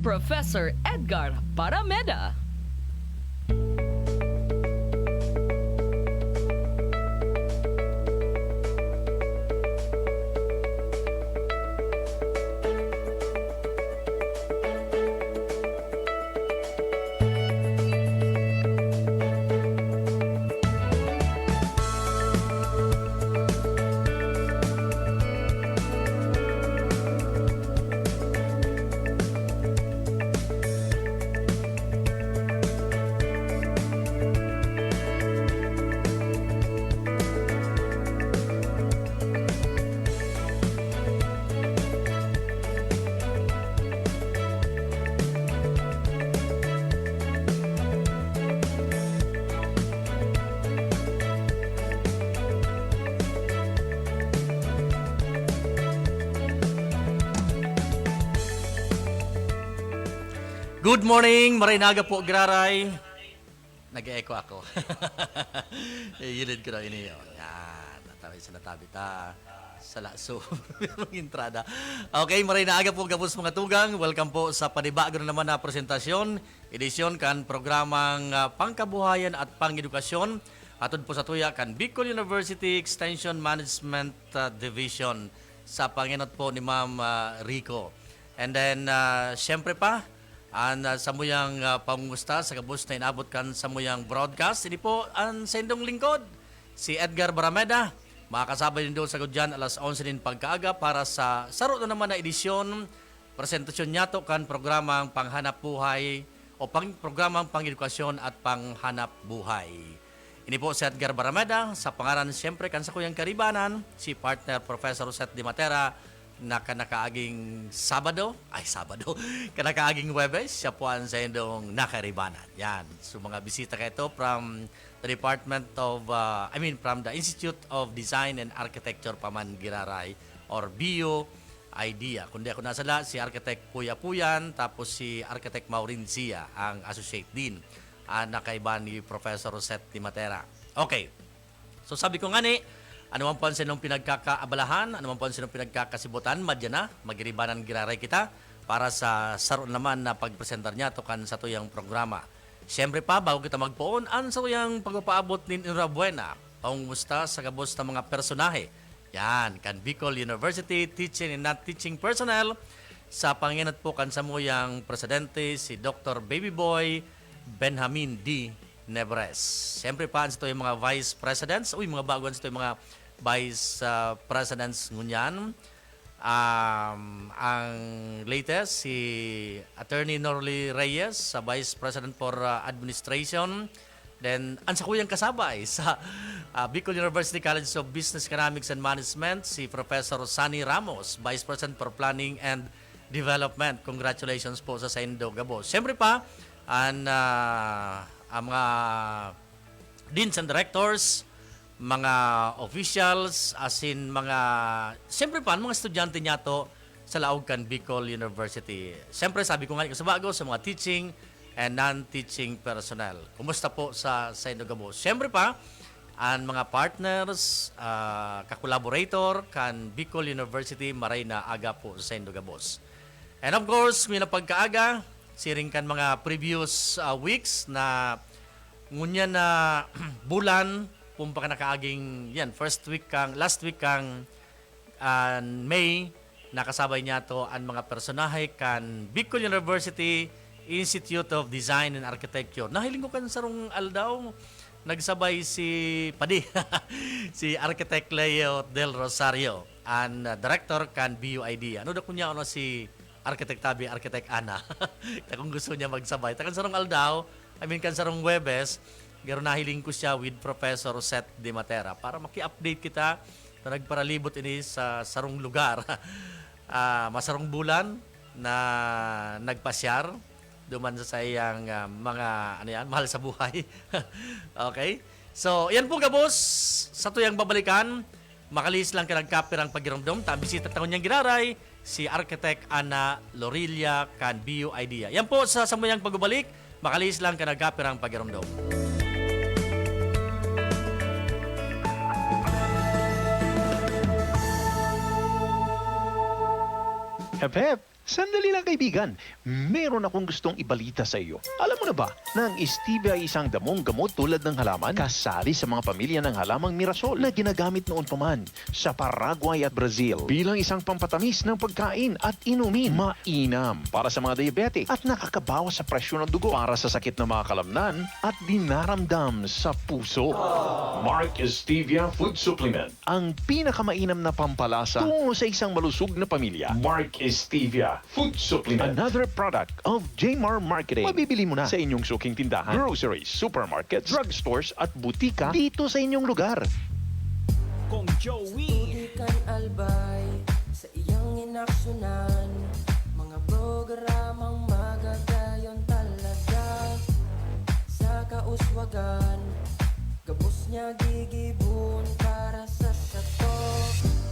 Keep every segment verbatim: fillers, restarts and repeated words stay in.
Professor Edgar Barameda. Good morning, maray na aga po, Giraray. Nag-echo ako. Yilid ko na ini, oh. Yan. Natabi sa natabi ta. Sa laso. Merong entrada. Okay, maray na aga po, gabos mga tugang. Welcome po sa panibago na naman na presentasyon, edisyon kan programang, ah, Pangkabuhayan at Pangedukasyon. Atod po sa tuya kan Bicol University Extension Management, ah, Division. Sa pangenot po ni Ma'am, ah, Rico. And then, ah, syempre pa, an, ah, samuyang, ah, pangumusta sa gabos na inabot kan samuyang broadcast. Ini po an saindong lingkod, si Edgar Barameda. Makakasabay nindo sa gudyan alas onse nin pagkaaga para sa saro na naman na edisyon, presentasyon niyato kan programang Panghanap Buhay o pang, programang Pang-edukasyon at Panghanap Buhay. Ini po si Edgar Barameda, sa pangaran siyempre kan sakuyang karibanan, si partner Professor Seth Di Matera, na kanakaaging Sabado, ay, Sabado, kanakaaging Huwebes, siya po ang saindong nakaribanan. Yan. So, mga bisita kaito from the Department of, uh, I mean, from the Institute of Design and Architecture pa man, Giraray, or B U Idea. Kung di ako nasala, si Architect Puya Puyan, tapos si Architect Maureen Zia, ang Associate Dean, ah, na kaiba ni Professor Seth Di Matera. Okay. So, sabi ko ngani, ano man po ang sinong pinagkakaabalahan, ano man po ang sinong pinagkakasibutan, madya na, magiribanan giraray kita para sa saro naman na pagpresentar niyato kan satuyang programa. Siyempre pa, bago kita magpoon, an satuyang pagpapaabot nin enhorabuena, pangumusta sa gabos na mga personahe. Yan, kan Bicol University teaching and non-teaching personnel, sa pangenot po kan samuyang presidente, si Doktor Baby Boy Benjamin D. Nebres. Siyempre pa, an satuyang mga vice presidents. Uy, mga bago an satuyang mga vice, ah, presidents ngunyan. Um, ang latest, si Attorney Norly Reyes, sa Vice President for, ah, Administration. Then, ang sakuyang kasabay sa, ah, Bicol University College of Business, Economics and Management, si Professor Sunny Ramos, Vice President for Planning and Development. Congratulations po sa saindo gabos. Siyempre pa, an, ah, ang mga deans and directors, mga officials, asin mga, siyempre pa, mga estudyante niyato sa laog kan Bicol University. Siyempre, sabi ko nga sa bago, sa mga teaching and non-teaching personnel. Kumusta po sa, sa inyo gabos? Siyempre pa, ang mga partners, ah, ka-collaborator kan Bicol University, maray na aga po sa inyo gabos. And of course, may na pagkaaga, siring kan mga previous, ah, weeks na ngunyan na bulan, pumpa ka nakaaging, yan, first week kang, last week kang, ah, May, nakasabay niyato an mga personahe kan Bicol University Institute of Design and Architecture. Nahiling ko kan sarong aldaw, nagsabay si Padi, si Architect Leo Del Rosario, an, ah, director kan B U I D. Ano da kunya, ano, si Architect Tabi, Architect Ana? Ta kung gusto niya magsabay. Ta kan sarong aldaw, I mean, kan sarong Huwebes, garo nahiling ko siya with Professor Seth De Matera para maki-update kita na nagparalibot ini sa sarong lugar. Ah, masarong bulan na nagpasyar duman sa saiyang, ah, mga, ano yan, mahal sa buhay. Okay? So, yan po, gabos, sa tuyang babalikan, makalihis lang ka nagkapirang pagiromdom, ta bisita ta ngunyan giraray, si Architect Ana Lorilla kan B U Idea. Yan po, sa samuyang pagubalik, makalihis lang ka nagkapirang pagiromdom. Hep, hep! Sandali lang, kaibigan. Meron akong gustong ibalita sa iyo. Alam mo na ba na ang stevia ay isang damong gamot tulad ng halaman? Kasali sa mga pamilya ng halamang mirasol na ginagamit noon pa man sa Paraguay at Brazil bilang isang pampatamis ng pagkain at inumin. Mainam para sa mga diabetic at nakakabawas sa presyon ng dugo, para sa sakit ng mga kalamnan at dinaramdam sa puso. Mark Stevia Food Supplement. Ang pinakamainam na pampalasa tungo sa isang malusog na pamilya. Mark Stevia Food Supplement. Another product of J M R Marketing. Mabibili mo na sa inyong suking tindahan, groceries, supermarkets, drugstores at butika dito sa inyong lugar. Kong Joey. Tubig kan albay sa iyang inaksyonan. Mga programang magagayon talaga sa kauswagan. Gabos niya gigibon para sa sato.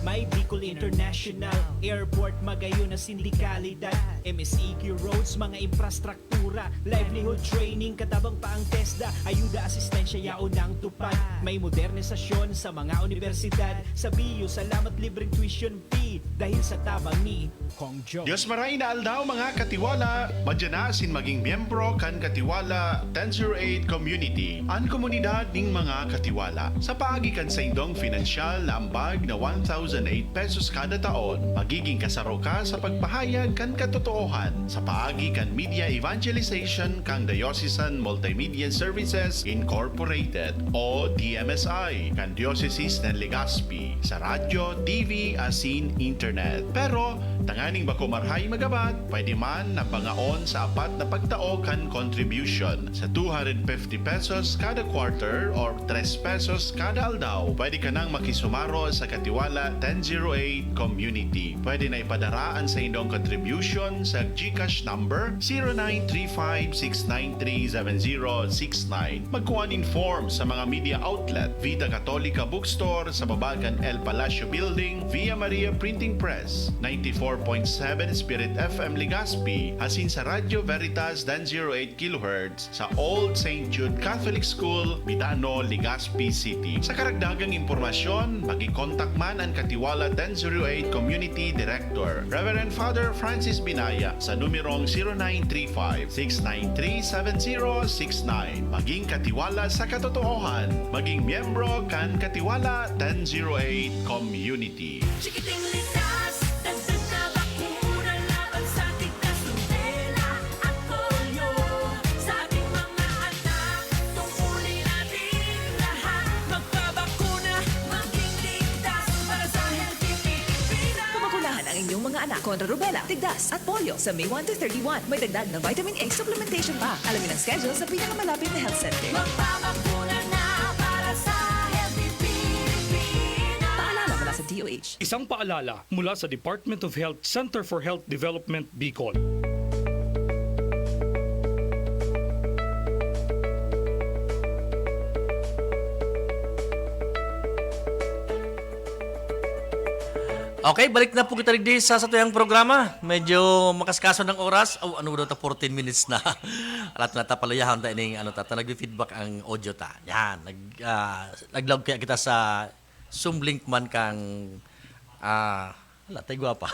May Bicol International Airport, magayon na sindikalidad, M S E Q roads, mga infrastruktura, livelihood training, katabang pa ang TESDA, ayuda, asistensya, yaon ang tupad. May modernisasyon sa mga universidad, sa B U, salamat libreng tuition fee, dahil sa tabang ni Kong Joe. Dios maray na aldaw, mga katiwala! Madya na asin maging miyembro kan Katiwala ten zero eight Community, an komunidad ning mga katiwala. Sa paagi kan saindong pinansyal na ambag na one thousand eight pesos kada taon, magiging kasaro ka sa pagpahayag kan katotoohan sa paagi kan media evangelization kan Diocesan Multimedia Services Incorporated o D M S I kan Diocese nin Legazpi, sa radyo, T V, asin internet. Pero, tanganing bako marahay magabat, pwede man na bangaon sa apat na pagtao kan contribution sa two hundred fifty pesos kada quarter or tres pesos kada aldaw. Pwede ka nang makisumaro sa Katiwala ten zero eight Community. Pwede na ipadara an saindong contribution sa GCash number zero nine three five six nine three seven zero six nine. Magkua nin form sa mga media outlet, Vita Catholica Bookstore, sa baba kan El Palacio Building, Via Maria Printing Press, ninety-four point seven Spirit F M Legazpi, asin sa Radyo Veritas ten zero eight kilohertz sa Old Saint Jude Catholic School, Bidano, Legazpi City. Sa karagdagang impormasyon, maki-contact man an Katiwala ten zero eight Community Director, Reverend Father Francis Binaya, sa numerong zero nine three five six nine three seven zero six nine. Maging katiwala sa katotoohan. Maging miyembro kan Katiwala ten zero eight Community. Chikiting likas, dagdag na bakuna laban sa tigdas, rubela at polio. Sa ating mga anak, tungkulin natin lahat. Magpabakuna, maging ligtas para sa healthy Pilipinas. Pabakunahan ang inyong mga anak kontra rubela, tigdas at polio sa May one to thirty-one. May dagdag na vitamin A supplementation pa. Alamin ang schedule sa pinakamalapit na health center. Magpabakuna na para sa healthy Pilipinas. Paalala mula sa D O H. Isang paalala mula sa Department of Health, Center for Health Development, Bicol. Okay, balik na po kita digdi sa satuyang programa. Medyo makaskaso ng oras. Oh, ano daw ta, fourteen minutes na. Alat na ta, paluyahan ta ining ano ta, ta nagfi-feedback ang audio ta. Yan, nag, ah, nag-log kaya kita sa Zoom link man kang, ah, wala, tay gwapa.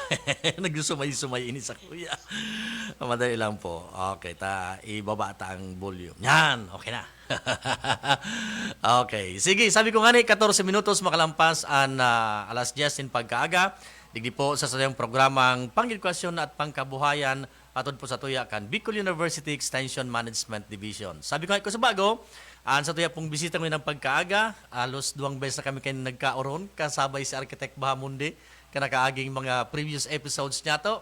Nagsusumay-sumay ini sa kuya. Madali lang po. Okay, ta, ibaba ta ang volume. Yan, okay na. Okay. Sige, sabi ko nga ni, katorse minutos makalampas an, ah, alas dyes nin pagkaaga. Digdi po sa satuyang programang Pangedukasyon at Pangkabuhayan, atod po sa tuya kan Bicol University Extension Management Division. Sabi ko nga ko sa bago, an satuya pong bisita ngunyan pagkaaga, halos duwang beses na kami kayo nagkaoron, kasabay si Architect Bahamundi, kan nakaaging mga previous episodes niya to.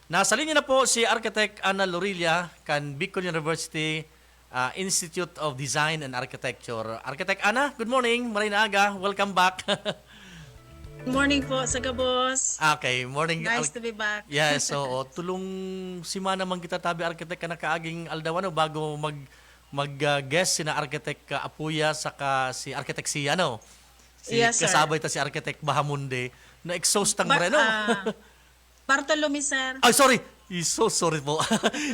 Nasa linya na po si Architect Ana Lorilla, kan Bicol University ah, Institute of Design and Architecture. Architect Ana, good morning. Maray na aga. Welcome back. Good morning po sa gabos. Okay, morning. Nice Al- to be back. Yes, so tulong simana man kita tabi, Architect, ka nakaaging aldaw, ano, bago mag, mag, ah, guest sina Architect, ah, Apuya saka si Architect Sia, ano? Si Yes, sir. Kasabay ta si Architect Bahamundi, na-exhaust ang Ba-, reno. ah, Bartolome, sir. Ay, sorry. So sorry po.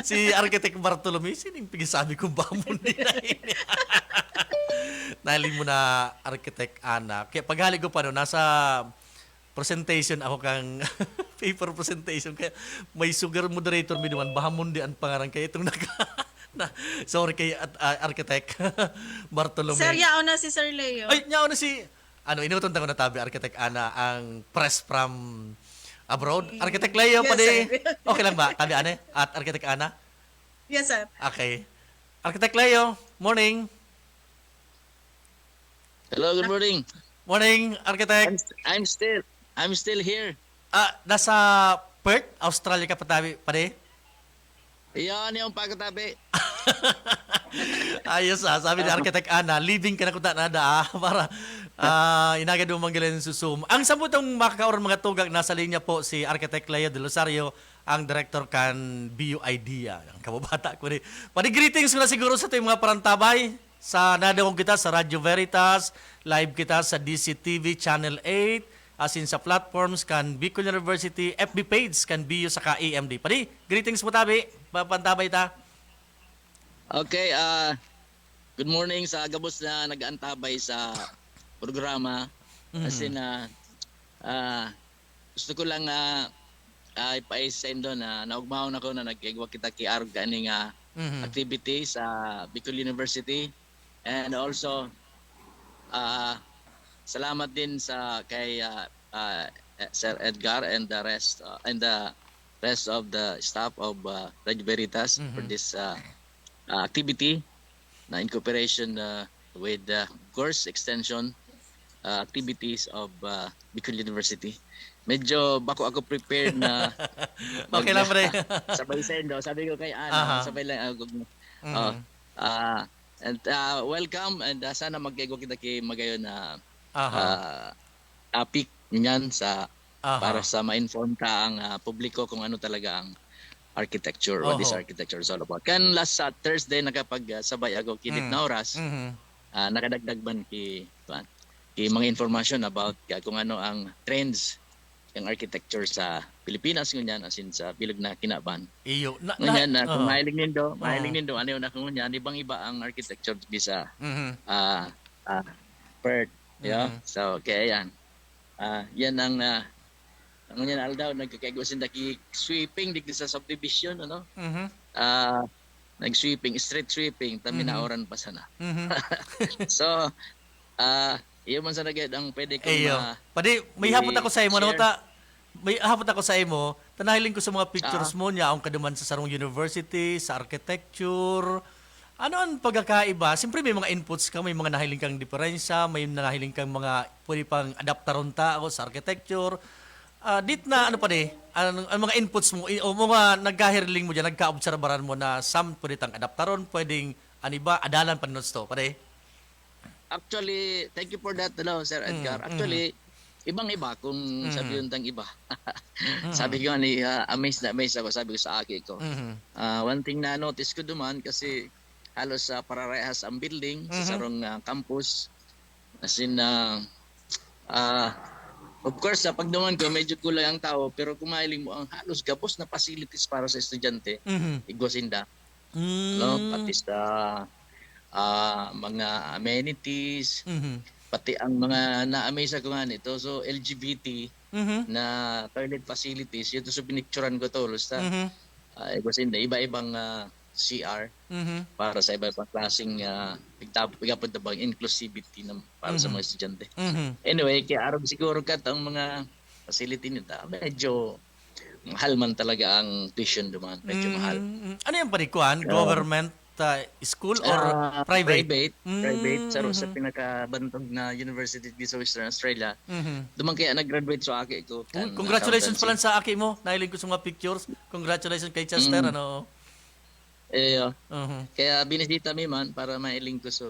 Si Architect Bartolome, sining pigisabi kong bamon nila ini? Nailing mo na, Architect Ana. Kaya paghali ko pa, no, nasa, presentation ako kang paper presentation. Kaya may sugar moderator mi duman, Bahamundi an pangaran. Kaya itong naka-, na, sorry kay at-, ah, Architect Bartolome. Sir, yaon na si Sir Leo. Ay, yaon na si, ano, inuton ta ko na tabi, Architect Ana, ang press from abroad. Mm. Architect Leo, Yes, padi. sir. Okay lang ba? Tabi, ane? At Architect Ana? Yes, sir. Okay. Architect Leo, morning. Hello, good morning. Morning, Architect. I'm, I'm still, I'm still here. Ah, nasa Perth, Australia ka pa tabi, pare? Iyon yung pagkatabi. Ayos, ah. Sabi ni Architect Ana, leaving ka na kuta na da, ah, para, ah, inagad mo manggaling sa Zoom. Ang samputong makakaoron mga tugag, nasa linya po si Architect Leo De Rosario, ang director kan B U Idea. Ang kababata ko ni. Padi greetings ko na siguro sa ating mga parantabay. Sa nadangog kita sa Radyo Veritas, live kita sa D C T V Channel eight, asin sa platforms kan Bicol University, F B page kan B U saka A M D. Padi, greetings mo tabi, papantabay ta. Okay, ah, good morning sa gabos na nag-aantabay sa programa. Mhm. As in, ah, ah, gusto ko lang, ah, ah, ipaisaindo na naugmahon ako na nagkaigwa kita ki Arog kaning, ah, Mhm. activity sa Bicol University. And also, ah, salamat din sa kay, ah, ah, Sir Edgar and the rest, ah, and the rest of the staff of, ah, Radyo Veritas for Mhm. this, ah, ah, activity na in cooperation, ah, with, ah, course extension, ah, activities of, ah, Bicol University. Medyo bako ako prepared na Okay lang, mag-, pre. sabay saindo. Sabi ko kay Ana, Aha. sabay lang ako. Mhm. Oh, ah, and, ah, welcome and, ah, sana magkaigwa kita ki magayon na, Aha. ah, topic niyan sa, Aha. para sa ma-inform ta ang, ah, publiko kung ano talaga ang architecture, what is Oho. architecture is all about. Kan last sa Thursday, nakapag, ah, sabay ako ki Dit Mm. na oras, Mhm. ah, nakadagdag man ki, kuwan, ki mga information about ka kung ano ang trends ang architecture sa Pilipinas, ngunyan, asin sa bilog na kinaban. Iyo, na, na, Ngunyan, ah, kung oo. mahiling nindo, mahiling Oo. nindo, ano yun, ako ngunyan, ibang-iba ang architecture di sa, Mhm. ah, ah, Perth, yo? Mhm. So, kaya yan. Ah, yan ang, ah, ang ngunyan aldaw, nagkakaigwa sinda ki sweeping digdi sa subdivision, ano? Mhm. Ah, nag-sweeping, street sweeping, ta Mhm. minaoran pa sana. Mhm. So, ah, iyo man sana gayud ang pwede kong Iyo. ma-, Padi, may hapot ako sa imo, ano i-share. ta? May hapot ako sa imo, ta nahiling ko sa mga pictures Ah. mo, niya, ang kaduman sa sarong university, sa architecture. Ano ang pagkakaiba? Siyempre, may mga inputs ka, may mga nahiling kang diferensya, may nahiling kang mga pwede pang adaptaron ta o sa architecture. Ah, dit na, ano pa di? Ang, ang mga inputs mo, i-, o mga nagkahiriling mo dyan, nagkaobserbaran mo na some pwede tang adaptaron, pwedeng, ano ba, adalan pa nun to, pare? Actually, thank you for that, hello, Sir Mm, Edgar. Actually, mhm. ibang-iba kung Mhm. sabihin tang iba. Mhm. Sabi ko nga ni, ah, amazed na amazed ako, sabi ko sa aki ko. Mhm. Ah, one thing na notice ko duman kasi halos, ah, pararehas ang building sa Mhm. sarong, ah, campus. As in, ah, ah, of course, sa pagduman ko, medyo kulang ang tao, pero kung mahiling mo, ang halos gabos na facilities para sa estudyante, Mhm. igwa sinda. No? Mm. Pati sa, ah, mga amenities, Mhm. pati ang mga na-amaze ako nga nito. So, L G B T Mhm. na toilet facilities, yun, so, pinicturan ko to, basta, Mhm. ah, it was in the iba-ibang, ah, C R Mhm. para sa iba-ibang klaseng, ah, pigtap-, pigapod na bang inclusivity na para sa Mhm. mga estudyante. Mhm. Anyway, kaya arog siguro ka, ang mga facility nito, medyo mahal man talaga ang tuition duman, medyo mahal. Mm, mm. Ano yan, pare, kuwan? So, Government, ah, school or ah, private? private, private, Mm, sa, sa mhm. pinakabantog na university dito sa Western Australia. Mhm. Duman kaya nag-graduate sa aki ko, Uy, kan congratulations accountancy. pala sa aki mo. Nahiling ko sa mga pictures. Congratulations kay Chester, Mm. ano? Iyo. Mhm. Kaya binisita mi man para mahiling ko sa,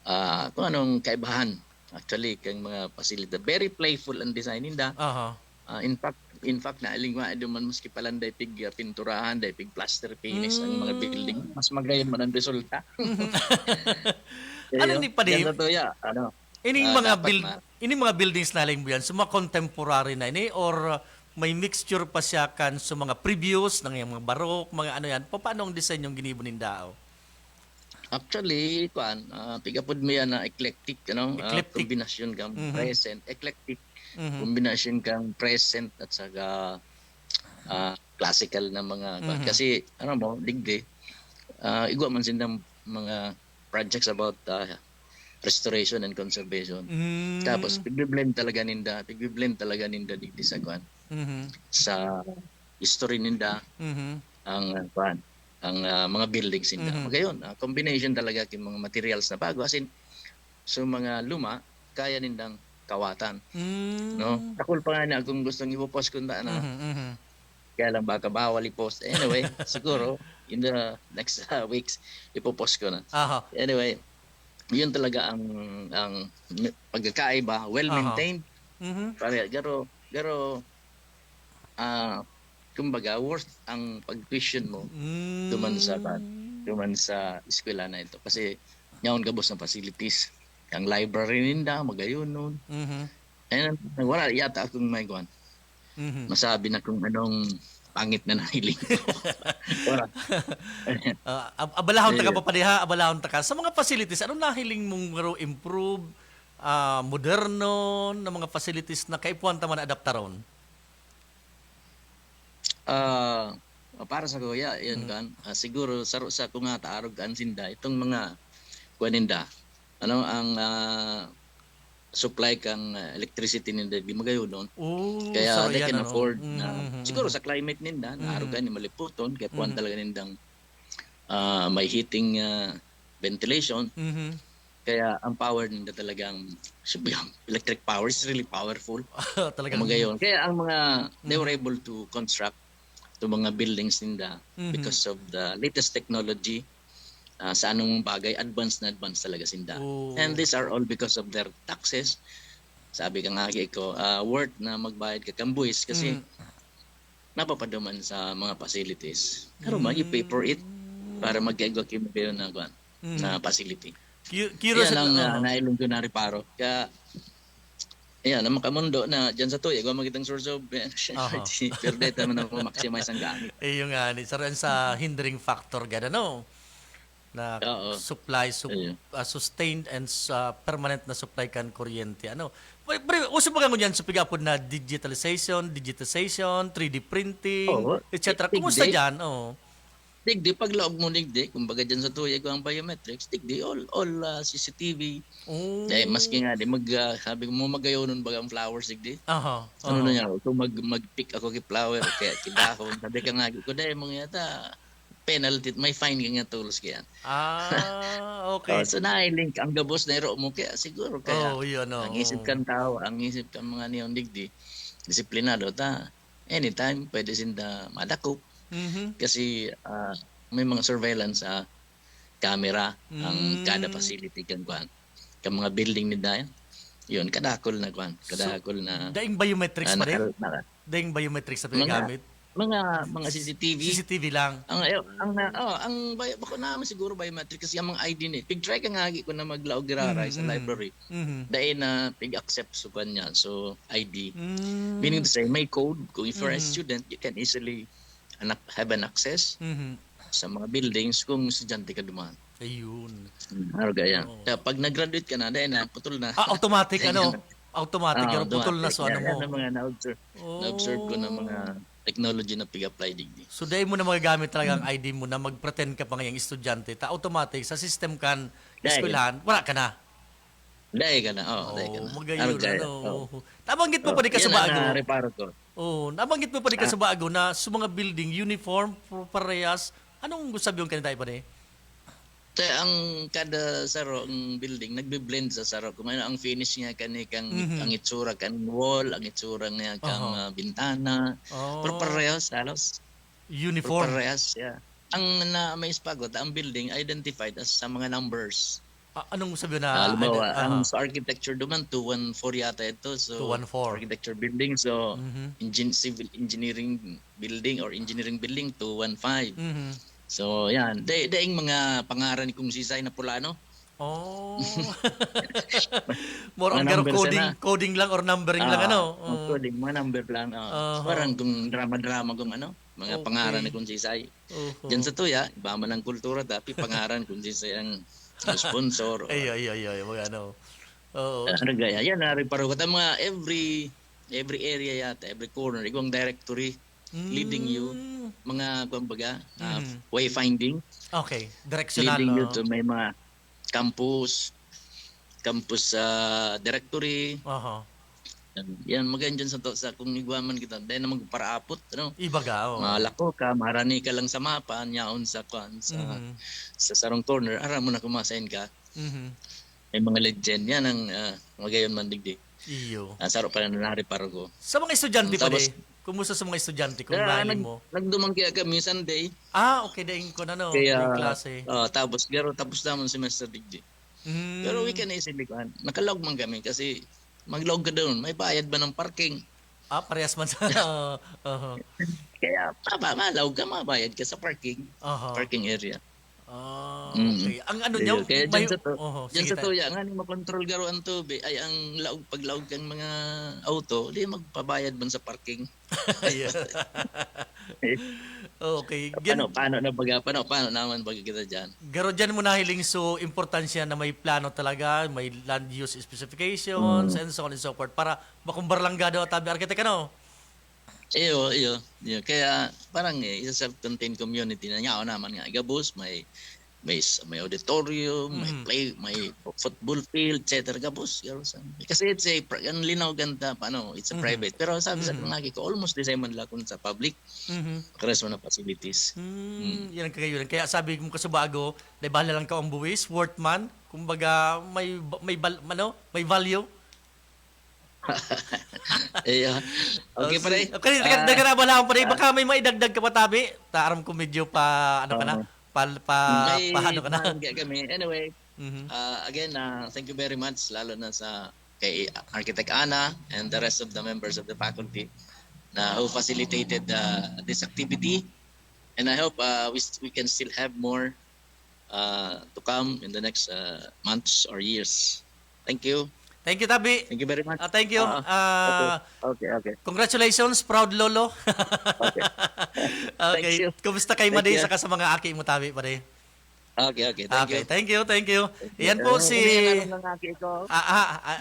ah, kung anong kaibahan. Actually, kang mga pasilidad. Very playful ang design ninda. Aha. Ah, in fact, in fact, nahiling ko nga, duman maski palan dai pig, ah, pinturahan, dai pig plaster finish ang mga Mm. building. Mas magayon man ang resulta. Mhm. Ano Iyo, ni, padi? Yan totoo ya, ano, Ining ah, mga dapat build-, ma- ining mga buildings na hiling mo yan, sa mga contemporary na ini or may mixture pa siya kan sa mga previous, nang yung mga barok, mga ano yan? Papaano ang design yung ginibo nin dao? Actually, kuan, ah, pigapod mo yan na eclectic, ano, ah, Eclectic. Kombinasyon kang Mhm. present, eclectic, Mhm. kombinasyon kang present at saka, ah, classical na mga kuan. Mhm. Kasi, ano mo, digdi, ah, igwa man sindang mga projects about, ah, restoration and conservation. Mm. Tapos, pigbe-blend talaga ninda, pigbe-blend talaga ninda digdi sa kuan, Mhm. sa history ninda, Mhm. ang, ah, kuan, ang, ah, mga buildings ninda. Mhm. Magayon, ah, combination talaga kin mga materials na bago. As in, so mga luma, kaya nindang kawatan, Mm. no? Dakul pa nga na akong gustong ipo-post kun ta na. Mhm, mhm. Kaya lang baka bawal i-post. Anyway, siguro in the next, ah, weeks, ipo-post ko na. Aha. Anyway, yun talaga ang, ang pagkakaiba, well Aha. maintained. Mhm. Pare, garo, garo, ah, kumbaga, worth ang pag-tuition mo Mm. duman sa, duman sa eskwela na ito. Kasi, yaon gabos na facilities. Ang library ninda, magayon nun. Mhm. And wala yata akong may kuwan. Mhm. Masabi na kung anong pangit na nahiling ko. Wala. Ah, ab-, abalahon ta ka Ayun. pa pa diha, abalahon ta ka. Sa mga facilities, anong nahiling mong garo improve, ah, moderno na mga facilities na kaipuhan ta man adaptaron? Ah, para sa kuya, yun Mm. kan, ah, siguro saro sa kung nga taarog kan sinda, itong mga kuwan ninda, ano, ang, ah, supply kang, ah, electricity ninda di magayon. Oh, Kaya saro they yan, can ano? afford na, Mm, mm, siguro mm. sa climate ninda, na Mm. arugan ni maliputon, kaya puwan Mhm. talaga nindang, ah, may heating, ah, ventilation. Mhm. Kaya ang power ninda talagang, electric power is really powerful. Talagang Magayon. Kaya ang mga, they were Mhm. able to construct to mga buildings ninda Mhm. because of the latest technology. Ah, sa anong bagay, advance na advance talaga sinda. Oo. And these are all because of their taxes. Sabi ka nga, Kiko, ah, worth na magbayad ka kang buwis kasi Mm. napapaduman sa mga facilities. Pero man, you pay for it para Mm. magkaigwa kayo na kuwan, Mm. na facility. Cu-, curious Yan ang, lang, ah, oo. nailong ko na reparo. Kaya, yan, ang makamundo na dyan sa tuya, igwa magitang source of, eh, Aha. energy. Pero dito naman ako maximize ang gamit. Iyo nga, ni, saro yan sa hindering factor, gada, no? Na Oo. supply, sup-, Ayun. ah, sustained and s-, ah, permanent na supply kan kuryente. Ano? Pre, pre, uso ba ngunyan sa pig-apod na digitalization, digitization, three D printing, Oo. et cetera. Kumusta Digdi. dyan? Oo. Digdi, paglaog mo, digdi, kumbaga dyan sa tuya ko ang biometrics, digdi, all, all, ah, C C T V. Oo. Dahil maski nga, di mag, ah, sabi ko mo, magayonon baga ang flowers, digdi. Aha, Ano aha. na niya, kung mag, mag-pick ako kay flower, kaya kay dahon, sabi ka nga, ko, dahil mo nga yata, penalty, may fine ka nga tulos kaya. Ah, okay. Oh, so, na-link ang gabos na iro mo, kaya siguro, kaya Oo, yun, ang isip oo. kan tao, ang isip kan mga niyon, digdi, disiplinado ta. Anytime, pwede sinda madakop. Mhm. Kasi, ah, may mga surveillance sa camera ang kada Mm. facility kan kuwan. Kan mga building ni Dayan. Yun, kadakol na kuwan. So, Kadakol na, daing biometrics ah, pa rin? nakal-, naka-, Daing biometrics na mga, pinagamit? mga, mga C C T V. C C T V lang? Ang, eh, ang, na, oh, ang bio-, bako naman siguro biometric kasi ang mga I D ni. Pig-try ka nga, agi ko na maglaog giraray Mm, sa mm. library. Mhm. Dahil na pig-accept sa kuwan niya. So, I D. Mm. Meaning to say, may code. Kung if you're a Mhm. student, you can easily anak, have an access Mhm. sa mga buildings kung estudyante ka duman. Ayun. Hmm, araw gaya. Oo. Kaya pag nag-graduate ka na, dahil na, putol na. Ah, automatic, Dahil ano? na. Automatic, Ah, pero putol na automatic. so Yan, ano yan mo. ang mga na-observe. Oh. Na-observe ko ng mga technology na pig-apply digdi. So, dahil mo na magagamit talaga ang Hmm. I D mo na mag-pretend ka pa ngayong estudyante, ta automatic, sa system kan Dahil. eskwelahan, wala ka na. Dai ka na, oo, dai ka Oo, na. magayon, Arog kaya, ano. oo. Nabanggit mo Oo, pa di ka yan sa ang bago. nareparo ko. Oo, nabanggit mo pa di ka Ah. sa bago na sa mga building, uniform, pro-, parehas. Anong gusto sabihin kanina tayo pa di? Te, ang kada saro, ang building, nagbe-blend sa saro. Kung ano ang finish niya, kani kang Mhm. ang itsura, kan wall, ang itsura niya, kang, Aha. ah, bintana. Oh. Pero parehas, halos. Uniform. Pero parehas siya. Ang na, may ispagot, ang building identified as sa mga numbers. Ah, anong sabi na Ah, halimbawa, ident-, ang aha. sa architecture naman, two one four yata ito. So, Two one four. architecture building. So, Mhm. engin-, civil engineering building or engineering building, two one five. Mhm. So, yan. Da-, daing mga pangaran ni Kung Sisay na pula, no? Oh. More on garo coding, coding lang or numbering lang, ano? Oh, coding, mga number lang. Oh. Aha. Parang kung drama-drama, kung ano, mga pangaran na kung sisay. Oho. Diyan sa tuya, iba man ang kultura, tapi pangaran kung sisay ang sponsor. Ay, ay, ay, ay, mga ano. Oo. Ano gaya? Yan, nariparo ko. Tama, every, every area yata, every corner, igwang directory leading you. Mm. Mga, kumbaga, ah, Mhm. wayfinding. Okay. Directional, Leading you no? to may mga campus, campus, ah, directory. Aha. Yan, yan, maganda sa to, sa kung igwa man kita, dahil na magparaapot, ano? Ibaga, oo. Malako ka, marani ka lang sa mapa, nyaon sa kwan, sa, Mhm. sa sarong corner, aram mo na kung masain ka. Mhm. May mga legend. Yan ang, ah, magayon man digdi. Iyo. Ah, saro pa na nariparo ko. Sa mga estudyante Mm, pa tapos di? Kumusta sa mga estudyante kung Kaya nahiling nag-, mo? nagdumang kaya kami Sunday. Ah, okay, daing ko na, no? Kaya, Daing klase. ah, tapos, pero tapos naman semester digdi. Mm. Pero we can easily kuhan. Nakalaog man kami kasi maglaog ka doon, may bayad ba ng parking? Ah, parehas man sa, oo, oho. Kaya, maba-, malaog ka, mabayad ka sa parking, Oho. parking area. Ah, Mm. okay. Ang ano niya, Ayun. Kaya dyan may, sa to-, oho, dyan sige sa tayo. tuya, nga ni makontrol garo ang tubig, ay, ang laog, paglaog kang mga auto, di magpabayad man sa parking. Ayun. Okay. Pa-, Gan- paano, paano na baga, paano, paano naman baga kita dyan? Garo dyan mo nahiling so importansya na may plano talaga, may land use specifications, Mm. and so on and so forth. Para makumbar lang gado at tabi architect, ano? Iyo, iyo, iyo. Kaya parang, eh, isa self-contained community na yaon naman nga. Gabos, may, may s-, may auditorium, may Mm. play, may football field, et cetera. Gabos, gabos ang, kasi it's a, pr-, ang linaw ganda, paano, it's a Mm. private. Pero sabi sa Mm. mga ko, almost the same man lang kung sa public. Mhm. Karas mo na facilities. Mm, Mm. yan ang kagayunan. Kaya sabi mo kasubago, "Dahil bahala lang ka ang buwis, worth man." Kumbaga, may, may val-, ano, may value. Iya. Okay, Oh, pare. si-, okay, dagan, Ah, dagan na bala, pare. ah. Baka may maidagdag ka pa, tabi. Ta-, aram ko medyo pa, ano ka na, Oo. pa, pa, May pa, ano ka na. Parang kaya kami. Anyway, Mhm. ah, again, ah, thank you very much, lalo na sa kay Architect Ana and the rest of the members of the faculty na who facilitated, ah, this activity. And I hope, ah, we s-, we can still have more, ah, to come in the next, ah, months or years. Thank you. Thank you, tabi. Thank you very much. Ah, thank you. Ah, Ah, okay. Okay, okay. congratulations, proud lolo. Okay. Okay. Thank you. Kumusta kay Thank Madi you. saka sa mga aki mo, tabi, pare? Okay, okay. Thank Okay, you. thank you, thank you. Thank you. Yan po Eh, si umiiyak na rin ang aki ko. Ah, ah, ah,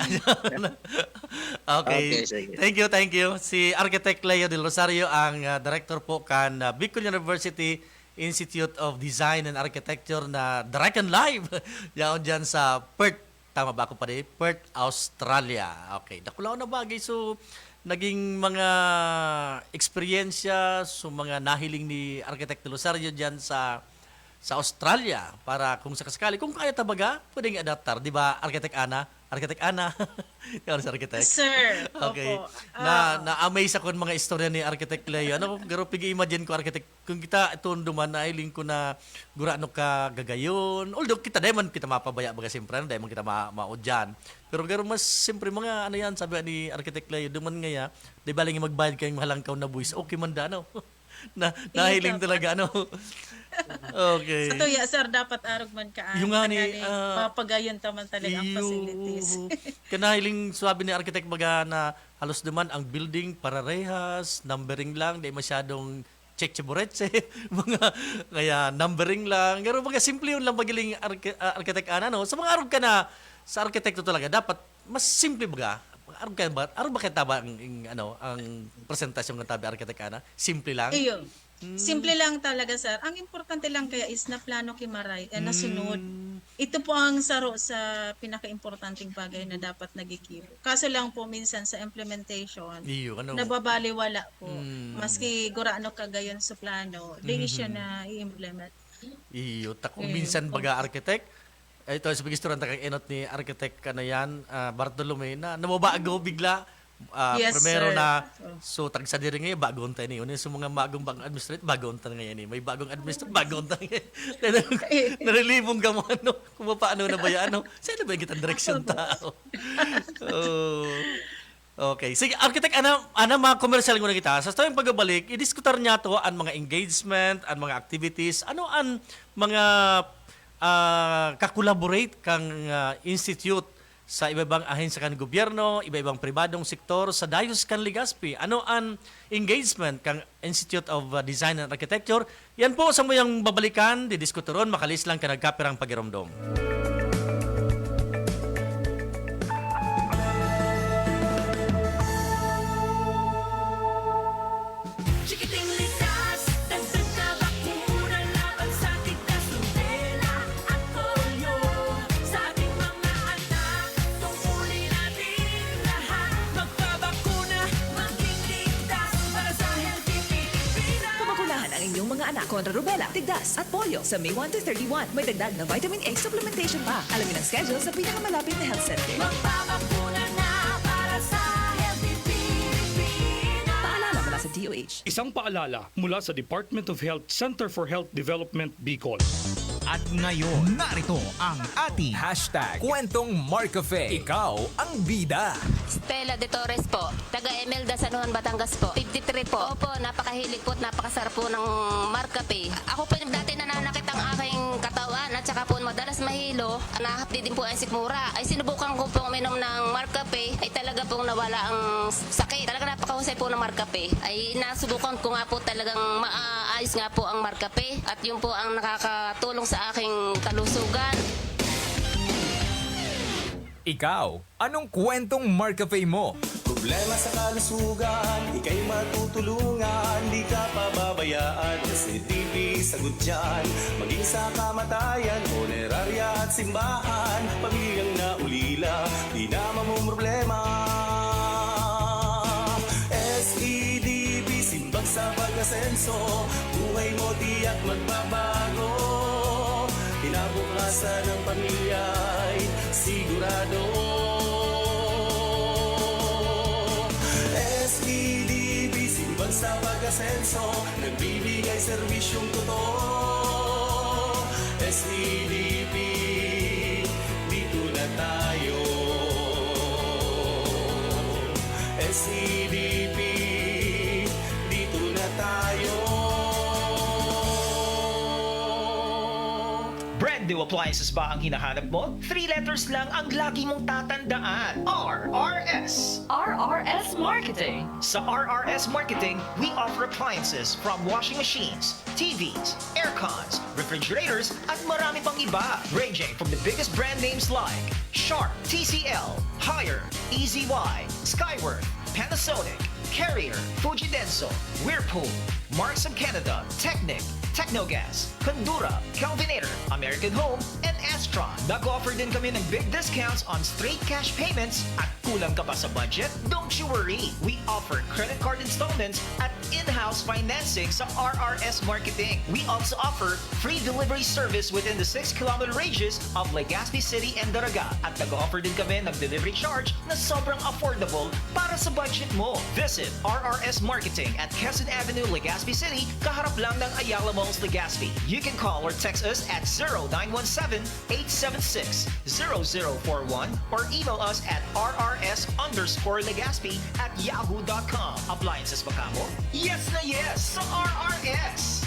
Okay. Okay, sige. Thank you, thank you. Si Architect Leo Del Rosario ang, ah, director po kan, ah, Bicol University Institute of Design and Architecture na direct and live. Yaon dyan sa Perth. Tama ba ako, pare? Perth, Australia. Okay. Dakulaon na bagay. So, naging mga eksperyensya, so mga nahiling ni Architect Del Rosario dyan sa, sa Australia para kung sakasakali, kung kaya ta baga, pwedeng i-adaptar. Di ba, Architect Ana? Architect Ana? Ikaw si Architect? Sir, Okay. opo. Na, Ah. na-amaze ako ng mga istorya ni Architect Leo. Ano, pero pig-imagine ko, Architect, kung kita, itoon duman, nahiling ko na gurano ka gagayon. Although kita, di man kita mapabaya, baga, siyempre, ano, di man kita ma-, maudyan. Pero, pero mas, siyempre, mga, ano yan, sabi ni Architect Leo, duman ngaya, di baling magbayad kayong mahalangkaw na buwis, okay man da, ano? Na, Iyo, nahiling dapat. talaga, ano? Okay. Sa tuya, sir, dapat arog man ka, Yung nga ni, tangali, ah, papagayon ta man talaga ang iyo. facilities. Kanahiling, sabi ni Architect, baga na halos duman ang building, pararehas, numbering lang, di masyadong cheche-boreche, mga, kaya numbering lang. Pero mga simple yun lang, magiling arki-, ah, Architect Ana, no? Sa mga arog ka na, sa arkitekto talaga, dapat mas simple baga. Arog ka ba, arog ba kita ba ang, ang, ano, ang presentasyon ng tabi, Architect Ana? Simple lang? Iyo. Hmm. Simple lang talaga, sir. Ang importante lang kaya is na plano ki maray, eh, nasunod. Hmm. Ito po ang saro sa pinakaimportanteng bagay na dapat nagigiro. Kaso lang po, minsan sa implementation, Iyo, ano? nababaliwala po. Mm. Maski gurano ka gayon sa plano, di siya Mhm. na i-implement. Iyo, ta-, kung Eh, minsan baga, okay. Architect, ay, ito, sa pag-istorya ta kang enot ni Architect, ano yan, ah, Bartolome, na nababago bigla. Ah, Yes, primero sir. na, Oh. so, tagsa diri ngayon, bago unta ini. Uno sa mga bagong, bagong administrator, bago unta ngayon eh. May bagong administrator, bago unta ngayon. Narelibong ka mo, ano, kung paano na ba yan, ano? Saan na ba yung kitang direksyon tao? Oh. Okay. Sige, Architect, ana, ana, mga commercial muna kita. Sa tayong pagbabalik, idiskutar niya to, ang mga engagement, ang mga activities, ano ang mga ah, ka-collaborate kang, ah, institute sa iba-ibang ahensya kan gobyerno, iba-ibang pribadong sektor sa Diocese kan Legazpi? Ano an engagement kang Institute of, ah, Design and Architecture? Yan po sa muyang babalikan, didiskuturon, makalis lang ka nagkapirang pagiromdom. Chikiting likas, dagdag na bakuna laban sa tigdas, rubela at polio. Sa ating mga anak, tungkulin natin lahat. Magpabakuna, maging ligtas para sa healthy Pilipinas. Pamakunahan ang inyong mga anak kontra rubela, tigdas at polio sa May one to thirty-one. May dagdag na vitamin A supplementation pa. Alamin ang schedule sa pinakamalapit na health center. Magpabakuna na para sa healthy Pilipinas. Paalala mula sa D O H. Isang paalala mula sa Department of Health, Center for Health Development, Bicol. At ngayon, narito ang ating Hashtag Kwentong Marcafe. Ikaw ang bida. Stella de Torres po. Taga Emelda, San Juan, Batangas po. Fifty-three po. Opo, napakahilig po at napakasarap po ng Marcafe. Ako po yung dati nananakit ang aking katawan at saka po madalas mahilo. Nahapdi din po ang sikmura. Ay sinubukan ko pong uminom ng Marcafe. Ay talaga pong nawala ang sakit. Talaga napakahusay po ng Marcafe. Ay nasubukan ko nga po talagang maayos nga po ang Marcafe. At yun po ang nakakatulong sa aking kalusugan. Ikaw, anong kwentong Marcafe mo? Problema sa kalusugan, ika'y matutulungan, di ka pababayaan. S E D P, sagot dyan, maging sa kamatayan, punerarya at simbahan, pamilyang naulila, di na mamumroblema. S E D P, simbag sa pag-asenso, buhay mo tiyak magbabago. Kinabukasan ng pamilya'y sigurado. S E D P, simbag sa pag-asenso, nagbibigay serbisyong totoo. S E D P, dito na tayo. S E D P, dito na tayo. Brand new appliances ba ang hinahanap mo? Three letters lang ang lagi mong tatandaan. R R S. R R S Marketing. Sa R R S Marketing, we offer appliances from washing machines, T Vs, aircons, refrigerators, at marami pang iba. Ranging from the biggest brand names like Sharp, T C L, Haier, E Z Y, Skyworth, Panasonic, Carrier, Fuji Denso, Whirlpool, Marks of Canada, Technic, Tecnogas, Condura, Kelvinator, American Home, and Astron. Nag-offer din kami ng big discounts on straight cash payments at kulang ka pa sa budget? Don't you worry! We offer credit card installments at in-house financing sa R R S Marketing. We also offer free delivery service within the six kilometer radius of Legazpi City and Daraga. At nag-offer din kami ng delivery charge na sobrang affordable para sa budget mo. Visit R R S Marketing at Quezon Avenue, Legazpi City, kaharap lang ng Ayala Malls, Legazpi. You can call or text us at zero nine one seven, eight seven six, zero zero four one or email us at R R S underscore Legazpi at yahoo dot com. Appliances ba kamo? Yes na yes sa R R S!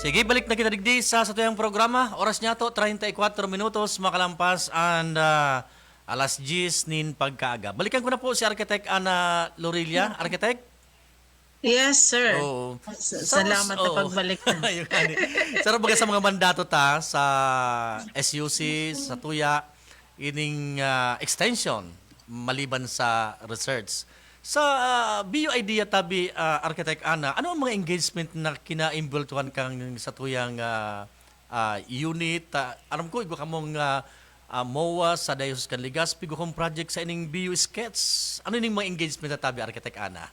Sige, balik na kita digdi sa satuyang programa. Oras niya to, treinta y cuatro minutos makalampas and, ah, alas diyes nin pagkaaga. Balikan ko na po si Architect Ana Lorilla. Architect? Yes, sir. Oo. Sa-, Sa-, salamat sa oo. pagbalik. Ayun nga ni. Sir, baga sa mga mandato ta sa S U C, sa Tuya, ining, ah, extension, maliban sa research. Sa, ah, B U idea tabi, ah, Architect Ana, ano ang mga engagement na kinaimbultuhan kang sa tuyang, ah, ah, unit? Ah, aram ko, igwa kamong, ah, ah, MOA sa Diocese kan Legazpi, igwa kong project sa ining B U sketch. Ano ining mga engagement na tabi, Architect Ana?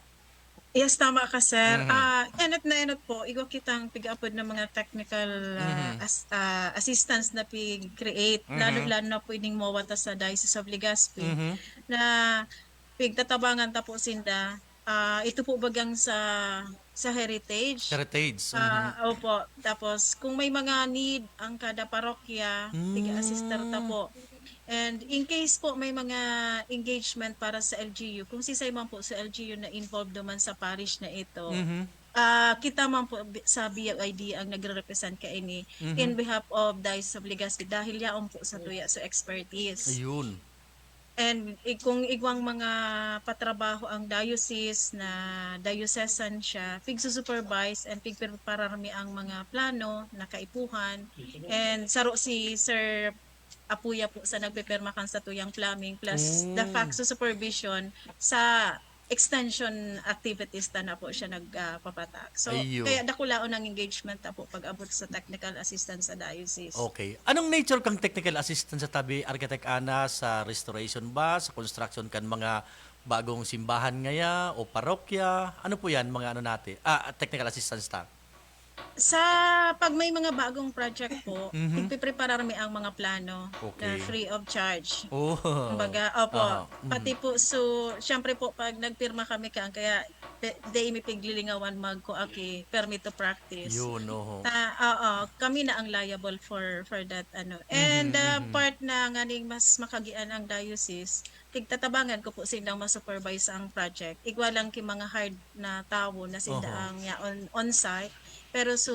Yes, tama ka, sir. Mhm. Ah, enot na enot po, igwa kitang pig-aapod na mga technical, ah, Mhm. as-, ah, assistance na pig-create, Mhm. lalo-lalo na po ining MOA ta sa Diocese of Legazpi, Mhm. na pigtatabangan ta po sinda. Ah, ito po bagang sa, sa heritage. Heritage, mhm. Ah, opo. Tapos, kung may mga need ang kada parokya, Mm. tiga-assist ta po. And in case po may mga engagement para sa L G U, kung sisay man po sa L G U na involved naman sa parish na ito, Mhm. ah, kita man po bi- sa B O I D ang nagre-represent kaini Mhm. in behalf of Diocese of Legazpi dahil yaon po sa tuya sa expertise. Ayun. And i- kung igwang mga patrabaho ang diocese na diocesan siya, pigsusupervise and pigpreparar mi ang mga plano na kaipuhan. And saro si Sir Apuya po sa nagpipirma kan sa tuyang plumbing plus the Mm. fact sa supervision sa extension activities ta na po siya nagpapatak. So, Ayun. kaya dakulaon ang engagement ta po pag-abot sa technical assistance sa diocese. Okay. Anong nature kang technical assistance sa tabi, Architect Ana, sa restoration ba, sa construction kan mga bagong simbahan ngaya o parokya? Ano po yan, mga ano natin? Ah, technical assistance ta? Sa pag may mga bagong project po, Mhm. pigpipreparar mi ang mga plano na Okay. free of charge. Oh. Kumbaga, opo, Aha. Mhm. Pati po, so, syempre po, pag nagpirma kami kan, kaya pe- dai mi piglilingawan magkuaki, permit to practice. Yun, oho. Ta, oo, kami na ang liable for for that ano. And Mhm, uh, mhm. part na nganing mas makagian ang diocese, tigtatabangan ko po sindang ma-supervise ang project. Igwa lang ki mga hard na tawo na sinda Oho. ang yaon on site. Pero so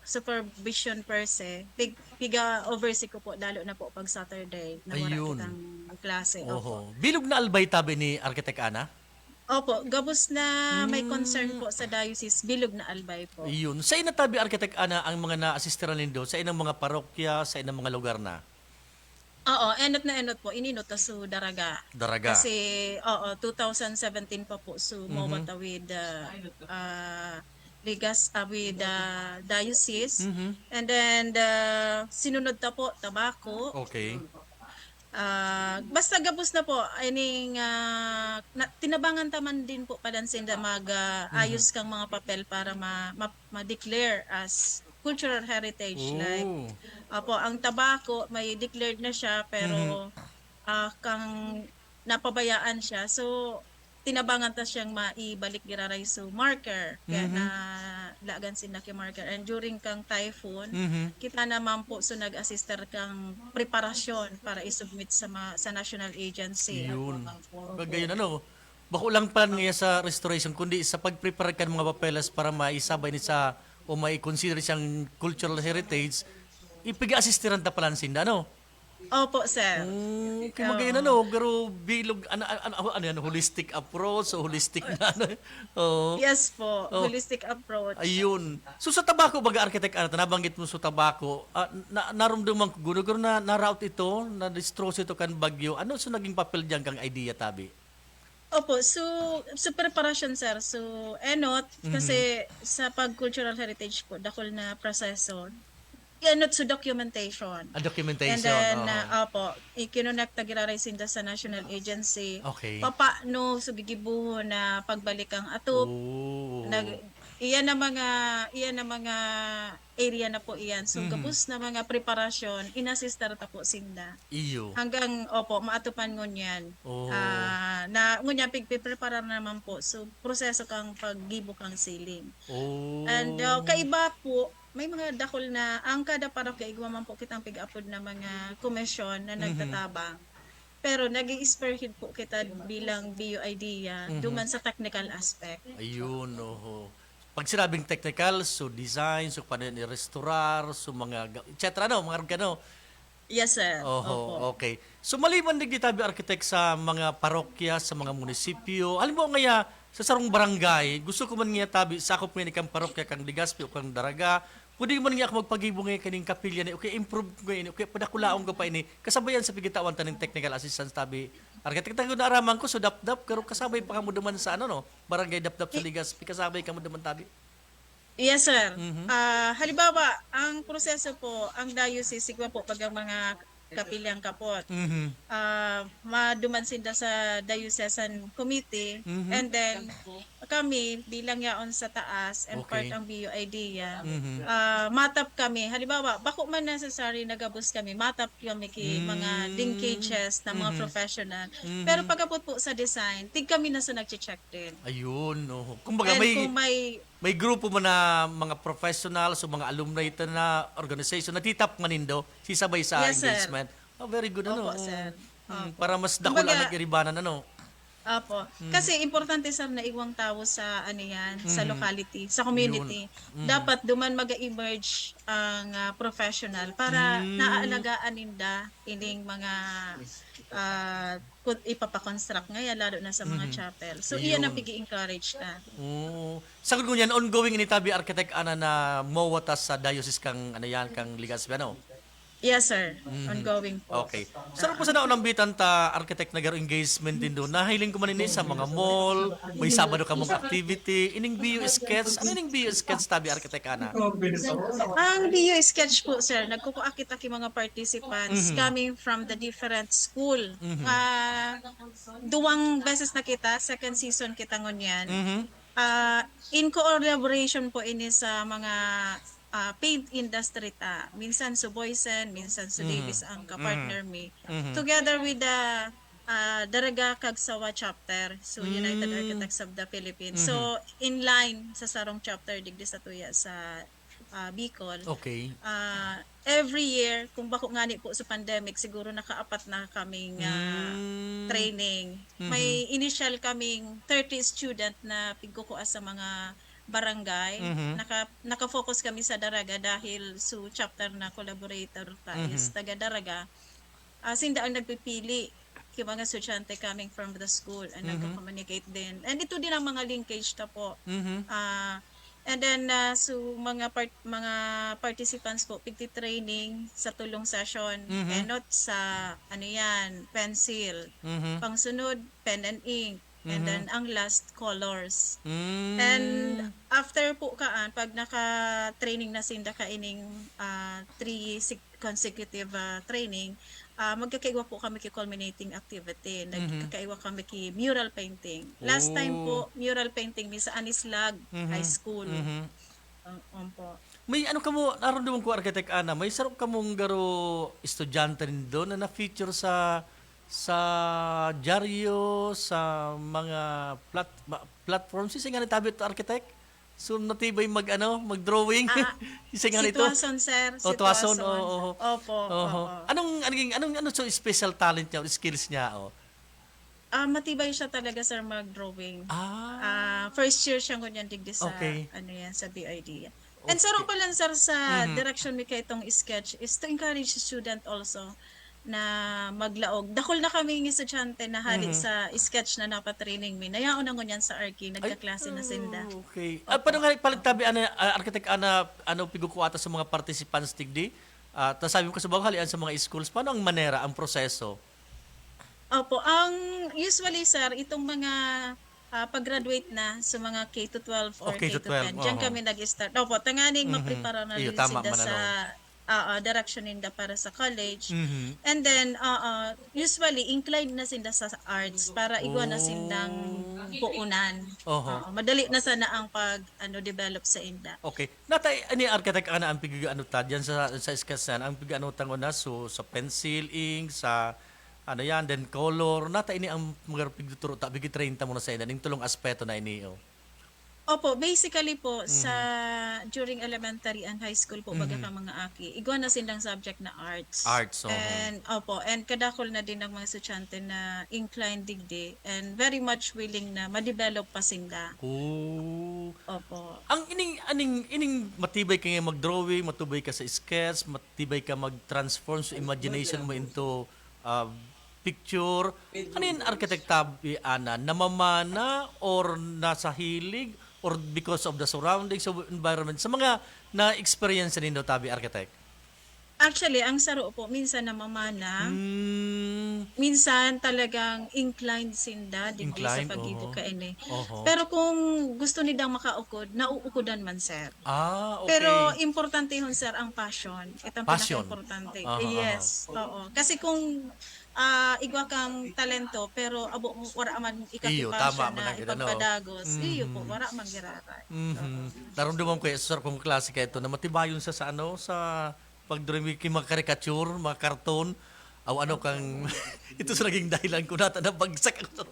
supervision per se, pig, piga oversee ko po lalo na po pag Saturday na wala Ayun. kitang klase. Opo. Oho. Bilog na albay tabi ni Architect Ana? Opo, gabos na may Hmm. concern po sa diocese, bilog na albay po. Yun. Sa inatabi, Architect Ana, ang mga naasistiran nindo, sa inang mga parokya, sa inang mga lugar na? Oo, enot na enot po. Ininot ta su Daraga. Daraga. Kasi, oo, two thousand seventeen pa po su Mhm. MOA ta with uh, uh, Ligas, uh, with uh, diocese. Mhm. And then, the sinunod ta po, Tabaco. Okay. Ah, basta gabos na po, ining ah, na, tinabangan ta man din po padan sinda mag ah, ayos kang mga papel para ma, ma, ma-declare as cultural heritage. Like, Oh. Opo, ang Tabaco, may declared na siya, pero Mhm. ah, kang napabayaan siya. So, tinabangan ta siyang maibalik giraray so marker. Kaya Mhm. nalagan sinda ki marker. And during kang typhoon, Mhm. kita naman po so nag-assister kang preparasyon para isubmit sa ma- sa national agency. Yun. Opo. Pag ganyan, ano, bako lang pala ngayon sa restoration, kundi sa pagprepare kan mga papeles para maisabay ni sa o mai-consider siyang cultural heritage, ipag-assistiran ta pala sinda, no? Opo, sir. Oh, kay Oo. magayon, ano, pero bilog, ano, ano, ano, ano yan, holistic approach, so holistic na, ano, oo. Yes po, Oh. Holistic approach. Ayun. So, sa Tabaco, baga, Architect Ana, nabanggit mo sa Tabaco, ah, na, narumduman ko, guro-guro na, na-rout ito, na-destroy ito kan bagyo. Ano so naging papel diyan kang idea, tabi? Opo, so, sa preparasyon, sir, so, enot, Mhm. kasi sa pag-cultural heritage po, dakul na proseso. Enot, so documentation. Ah, documentation. And then, Oo. uh, opo, ikinonekta giraray sinda sa national agency. Okay. Papaano so gigibuhon na pagbalik ang atop. Oh. Nag, iyan na mga, iyan na mga area na po iyan. So, Mhm. gabos na mga preparasyon, inasistar ta po sinda. Iyo. Hanggang, opo, maatupan ngunyan. Oh. Ah, na, ngunyan, pigpipreparar naman po. So, proseso kang paggibo kang ceiling. Oh. And uh, kaiba po, may mga dakul na, ang kada parokya, igwa man po kitang pig-apod na mga komisyon na Mhm. nagtatabang. Pero nag spearhead po kita bilang B U I D, ah, Mhm. duman sa technical aspect. Ayun, oho. Pag sinabing technical, so design, so paano yan i-restorar, so mga, ga- et cetera, no? Mga gano. Yes, sir. Oho, Opo. Okay. So, maliban digdi tabi, Architect, sa mga parokya, sa mga munisipyo, halimbawa ngaya, sa sarong barangay, gusto ko man ngaya tabi, sakop ngaya ni kang parokya, kang Legazpi o kang Daraga, pwede man ngaya ako magpagibo ngaya kaning kapilya ni, okay, improve ko ini, okay, padakulaon ko pa ini, kasabayan sa pigitawan ta ning technical assistance tabi, Architect, ako naaraman ko, so dapdap, pero kasabay pa kamo duman sa, ano, no, barangay Dapdap sa I- Legazpi, kasabay kamo duman tabi? Yes, sir. Mhm. Ah, halimbawa, ang proseso po, ang diocese, sigwa po, pag ang mga kapilyang kapot, Mhm. ah, maduman sinda sa diocesan committee, Mhm. and then kami, bilang yaon sa taas, and Okay. part ang B U I D, ah, Mhm. ah, matap kami. Halimbawa, bako man necessary na gabos kami, matap kami ki mga Mm. linkages na mga Mhm. professional. Mhm. Pero pag-abot po sa design, tig kami na sa nag-check din. Ayun, oho. Kumbaga, And may, kung may may grupo man na mga professionals o mga alumni ta na organization, natitap man nindo, sisabay sa Yes, sir. engagement. Oh, very good, ano? Opo, sir. Mm, Opo. para mas dakula Kumbaga, ang nag-iribanan, ano? Opo. Kasi importante, sir, na igwang tawo sa, ano yan, sa Mhm. locality, sa Yun. community. Mhm. Dapat duman mag-emerge ang ah, professional para Mm. naaalagaan ninda ining mga ah, kung ipapakonstruct ngayon, lalo na sa mga Mhm. chapel. So, iyan ang Yun. pig-i-encourage na. Oo. Sagod ngunyan, ongoing ini tabi, Architect Ana, na mowatas sa diocese kang, ano yan, kang Legazpi, ano? Yes, sir. Mhm. Ongoing po. Okay. Saro po sana unang bitan ta, Architect, nagaro engagement din doon. Nahiling ko man ini sa mga mall, may Sabado kamong activity. Ining B U sketch, ano ining B U sketch tabi, Architect Ana? Ang B U sketch po, sir, nagkukuha kita ki mga participants Mhm. coming from the different school. Mhm. Ah, duwang beses na kita, second season kita ngunyan. Mhm. Ah, in collaboration po ini sa mga ah, paint industry ta. Minsan su Boysen, minsan su Mhm. Davis ang kapartner mi. Mhm. Together with the ah, Daraga kag Sawa chapter, so United Mm. Architects of the Philippines. Mhm. So, in line sa sarong chapter digdi sa tuya sa ah, Bicol. Okay. Ah, every year, kung bako ngani po sa pandemic, siguro nakaapat na kaming ah, Mm. training. Mhm. May initial kaming thirty student na pigkukua sa mga barangay. Mhm. Naka, naka-focus kami sa Daraga dahil su chapter na collaborator ta is Mhm. taga Daraga. Ah, sinda ang nagpipili ki mga estudyante coming from the school and Mhm. nagko-communicate din. And ito din ang mga linkage ta po. Mhm. Ah, and then, ah, so mga part, mga participants po, pigti-training sa tulong session, Mhm. enot sa, ano yan, pencil. Mhm. Pangsunod, pen and ink. And Mhm. then, ang last, colors. Mm. And after po kaan, pag naka-training na sinda kaining ah, three sig- consecutive ah, training, ah, magkakaiwa po kami ki culminating activity. Mhm. Nagkakaiwa kami ki mural painting. Last time Oh. po, mural painting mi sa Anislag Mhm. High School. Mhm. Ah, ompo. May ano kamo, naramdaman ko, Architect Ana, may sarong kamong garo estudyante nindo na na-feature sa, sa dyaryo, sa mga plat-, ma-, platform. Si Singani Tabit, Architect? So, natibay mag, ano, mag-drawing? Ah, Si Singani ito? Sitwason, sir. O, Tuason, Sitwason. oo, oo. Opo, Oho. oo. Anong, anong, anong, ano so special talent niya or skills niya? Oh? Ah, matibay siya talaga, sir, mag-drawing. Ah. Ah, first year siya ngunyan digdi sa, Okay. ano yan, sa B I D. And Okay. saro pa lang, sir, sa Mhm. direction mi kay itong sketch is to encourage student also na maglaog. Dakul na kami ng estudyante na hali Mhm. sa sketch na napatraining mi. Nayaon na ngunyan sa Arki, Ay, nagkaklase na sinda. Okay. Ah, paano nga, palit tabi, ano, ah, Architect Ana, ano, pigukuwata sa mga participants digdi? Ah, ta sabi mo kasi, bago halian sa mga schools, paano ang manera, ang proseso? Opo, ang usually, sir, itong mga ah, pag-graduate na sa mga K to twelve or Oh, K to K to ten, twelve, diyan oho. Kami nag-start. Opo, tanganing Mhm. maprepara na Iyo, rin tama sinda man, sa ano. ah, ah, direction ninda para sa college. Mhm. And then, ah, ah, usually, inclined na sinda sa arts para igwa na Oh. sindang puunan. Oho. Oo, madali na sana ang pag ano develop sa inda. Okay. Nata ini, Architect Ana, ang pig-ano ta diyan sa, sa sketch na, ang pig-ano ta nguna, so, sa pencil, ink, sa, ano yan, then color, nata ini ang mga pigtuturo ta, pigi-train ta muna sa ina, ning tulong aspeto na ini, oh. Opo, basically po, sa Mhm. during elementary and high school po, baga Mhm. ka mga aki, igwa na sindang subject na arts. Arts, oho. And, opo, and kadakol na din ang mga estudyante na inclined digdi and very much willing na ma-develop pa sinda. Oh. Opo. Ang ining, aning, ining matibay ka nga mag-drawing, matibay ka sa sketch, matibay ka mag-transform sa imagination mo into, ah, picture. Ano yan, Architect Tabi, Ana? Namamana or nasa hilig or because of the surroundings, of environment? Sa mga na-experience nindo, Tabi, Architect? Actually, ang saro po, minsan namamana, Hmm. minsan talagang inclined sinda digdi sa Inclined, pag-ibo oho. ka ini. Oho. Pero kung gusto nidang makaukod, nauukodan man, sir. Ah, okay. Pero importante yun, sir, ang passion. Ito ang Passion. pinaka-importante. Aha, aha. Yes, oo. Kasi kung ah, igwa kang talento, pero abo mo, wala man Iyo, ikakipassion tama man na ang gid, ano. ipagpadagos, iyo po, Mhm. wala man giraray. Mhm. Narumduman ko, eh, sa kong klase kayo ito, na matibayon siya sa, ano, sa pag-drawing, yung mga caricature, mga cartoon, aw ano kang, ito sa naging dahilan ko nata na bagsak ako.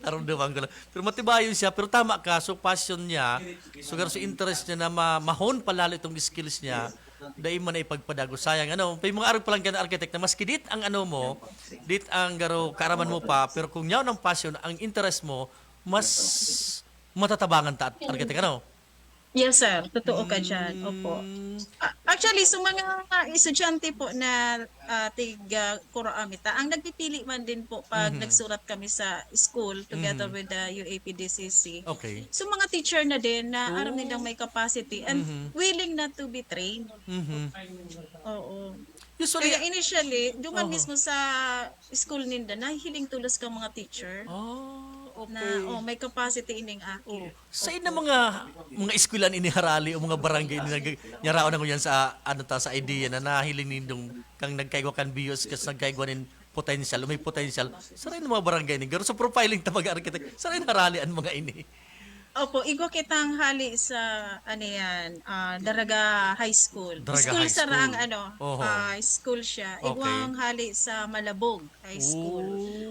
Narumduman ko lang. Pero matibayon siya, pero tama ka, so passion niya, so, so interest niya na ma mahon palalo itong skills niya, Dai man na ipagpadagos, sayang, ano, may mga arog pa lang kan architect na maski dit ang ano mo, dit ang garo kaaraman mo pa, pero kung yaon ang passion, ang interest mo, mas matatabangan ta at architect, ano? Yes, sir. Totoo ka dyan. Opo. Mm. A-, actually, sa mga estudyante po na, ah, tig, ah, Kuro Amita, ang nagpipili man din po pag Mhm. nagsurat kami sa school together Mhm. with the U A P D C C. Okay. So, mga teacher na din na aram nindang Oh. may capacity and Mhm. willing na to be trained. Mhm. Oo. Usually Kaya initially, duman Oho. mismo sa school ninda, nahihiling tulos kang mga teacher Ah, na, okay. "Oh, may capacity ining aki." Oo. Sain na Opo. mga, mga eskwelahan ini harali o mga barangay ini nag-, nyaraon na ngunyan sa, ano ta, sa idea na nahiling nindong kang nagkaigwa kan B U S kas nagkaigwa nin potential o may potential? Saray na mga barangay ini. Garo sa profiling ta mag-architect, saray na harali an mga ini. Opo, igwa kitang hali sa, ano yan, ah, Daraga High School. Daraga School High sa School. Raang, ano, Oho. ah, school siya. Okay. Igwang hali sa Malabog High School.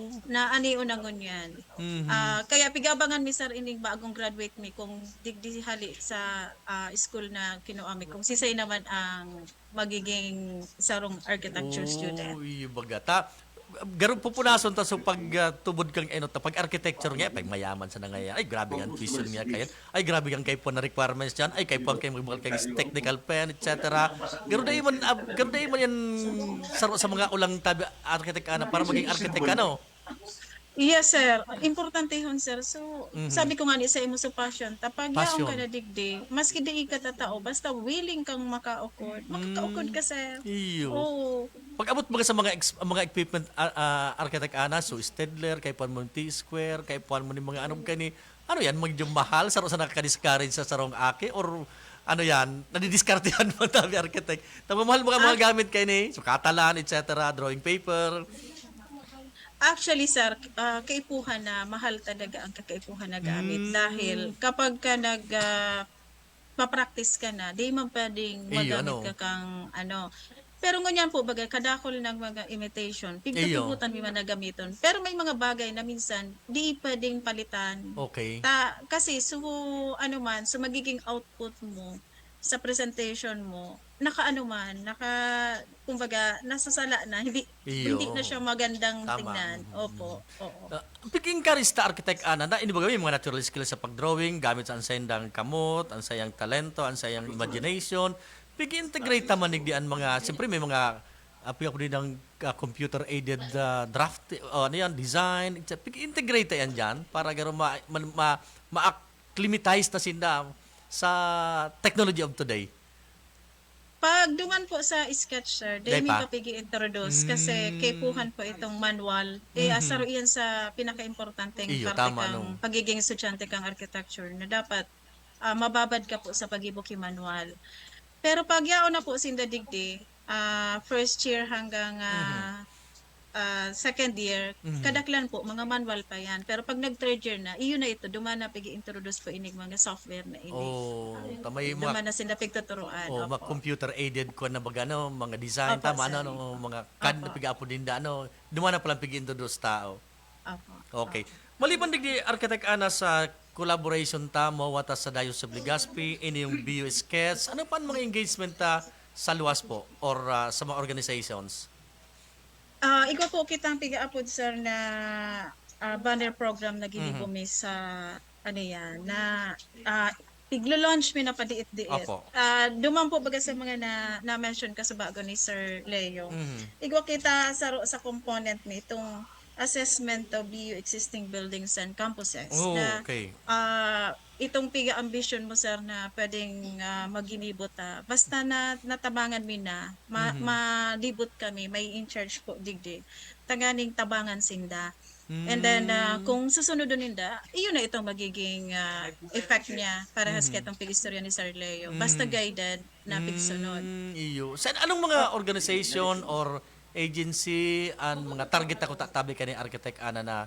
Oh. Na anion na ngunyan. Mhm. Ah, kaya pigabangan mi, sir, ining bagong graduate mi kung digdi hali sa, ah, school na kinuha mi, kung sisay naman ang magiging sarong architecture Oh, student. iyo baga. Ta, garo pupunason ta so pag, ah, tubod kang enot na pag-architecture nga, pag mayaman sa nangayan. Ay, grabe ang tuition nga kayan. Ay, grabe ang kaipuhan na requirements diyan. Ay, kaipuhan kayo magbakal kay technical pen, et cetera. Garo dai man, ah, garo dai man yan sa, sa mga ulang tabi, architect, ana, para maging architect, ano? Yes, sir. Importante yun, sir. So, Mhm. sabi ko nga ni sa imo sa passion, ta pag yaon Passion. ka na digdi, maski dai ka tatao, basta willing kang makaukod, makakaukod Mm. ka, sir. Iyo. Oo. Pag-abot baga sa mga ex-, mga equipment, ah, ah, architect, ana, so Staedtler, kaipuhan mo yung T-square, kaipuhan mo yung mga anong kani, ano yan, medyo mahal, saro sa nakaka-discourage sa sarong aki, or ano yan, nadidiskartehan mo tabi architect? Tapos mahal, mga, mga Ah. gamit kayo ni, sukatalan, et cetera, drawing paper. Actually, sir, ah, kaipuhan na, mahal talaga ang kakaipuhan na gamit Mm. dahil kapag ka nag, ah, pa-practice ka na, di man pwedeng Iyo, magamit ano? ka kang ano. Pero ngunyan po, bagay, kadakol ng mga imitation, Iyo. pigtutugutan mi man na gamiton. Pero may mga bagay na minsan, di pwedeng palitan. Okay. Ta-, kasi, so, ano man, so magiging output mo, sa presentation mo, nakaano man, naka-, kumbaga, nasasala na, hindi, Iyo. hindi na siya magandang Tama. tignan. Mm. Opo, oo. Ah, pig-encourage ta, Architect Ana, na ini baga may mga natural skills sa pag-drawing, gamit sa ansayang kamot, ansayang talento, ansayang imagination. Pig-integrate ta man digdi an mga, siyempre may mga, ah, pwede din ang, ah, computer-aided, ah, draft, o ano yan, design, et cetera. Pig-integrate ta yan dyan para garo ma-, ma-, ma-, ma-, acclimatize na sinda sa technology of today? Pag duman po sa sketch, sir, Day dai mi pa? pa pigi-introduce kasi Mm. kaipuhan po itong manual. Eh, Mhm. asaro iyan sa pinakaimportanteng Iyo, parte tama, kang no? pagiging estudyante kang architecture na dapat, ah, mababad ka po sa paggibo ki manual. Pero pag yaon na po sinda digdi, ah, first year hanggang, Mhm. ah, ah, second year, Mhm. kadaklan po, mga manual pa yan. Pero pag nag-third year na, iyo na ito, duman na pig-introduce po inig mga software na ini. Oh, Ah, ta may mga duman na sila pigtuturuan, oh, mga opo. computer-aided ko na baga, no? Mga design, Opo, tama, sir. ano, no? Mga cad na Opo. pig-aapod ninda, ano? Duman na palang pig-introduce tao. Opo. Okay. Opo. Maliban digdi, Architect Ana, sa collaboration ta, mawata sa Diocese of Legazpi, ini yung B U S Sketch, ano pa ang mga engagement ta sa luwas po or, ah, sa mga organizations? Ah, igwa po kitang piga-apod, sir, na, ah, banner program na ginibo Mhm. mi sa, ano yan, na, ah, tiglo-launch mi na padiit-diit. Opo. Ah, duman po baga sa mga na, na-mention ka sa bago ni Sir Leo. Mhm. Igwa kita saro sa component nitong assessment of B U existing buildings and campuses Oh, na, okay. ah, itong piga-ambisyon mo, sir, na pwedeng, ah, maginibo ta. Basta na natabangan mi na, ma-, Mhm. malibot kami, may in charge po digdi. Tanganing tabangan sinda. And then, ah, Mm. kung susunodon ninda, iyon na itong magiging, ah, effect niya parehas Mhm. ketong pig-istorya ni Sir Leo. Basta Mhm. guided na pigsunod. Mm, iyo. Sa anong mga Opo. organization or agency ang mga target na kung tatabi ka ni Architect Ana na,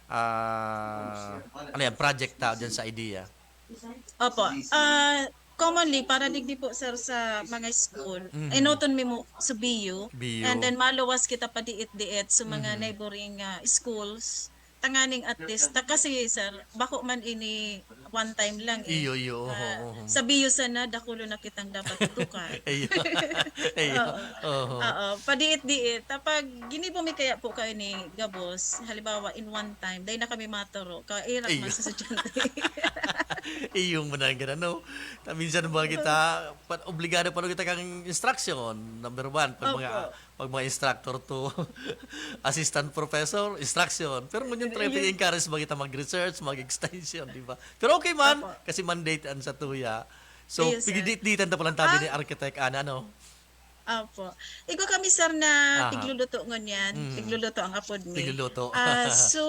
ah, ano yan, project ta dyan sa idea? Opo. Ah, commonly, para digdi po, sir, sa mga school, Mhm. enoton mi mo sa B U, B U. and then maluwas kita padiit-diit sa mga Mhm. neighboring, ah, schools. Tanganing at least, ta-, kasi, sir, bako man ini one time lang eh. Iyo, iyo, oho, Ah, oho. Sa biyo sana, dakulo na kitang dapat tutukan. Iyo. Iyo. Oo. Oho. Oo, padiit-diit. Tapag ginibo mi kaya po kayo ni gabos, halimbawa, in one time, dai na kami maturo, kairak Iyo. man sa estudyante. Iyo mo na ang ganun, no? Ta-, minsan ba kita, pa-, obligado pa rin kita kang instruction, number one, pag mga Opo. pag mga instructor to assistant professor, instruction. Pero ngunyan, Yun, try to yun. encourage ba kita mag-research, mag-extension, di ba? Pero okay man, Opo. kasi mandate an sa tuya. So, Ayun, sir. pigidit-ditan ta palang tabi ni Ah. Architect Ana, no? Opo. Igwa kami, sir, na Aha. tigluluto ngunyan. Mm. Tigluluto ang apod mi. Tigluluto. Ah, so,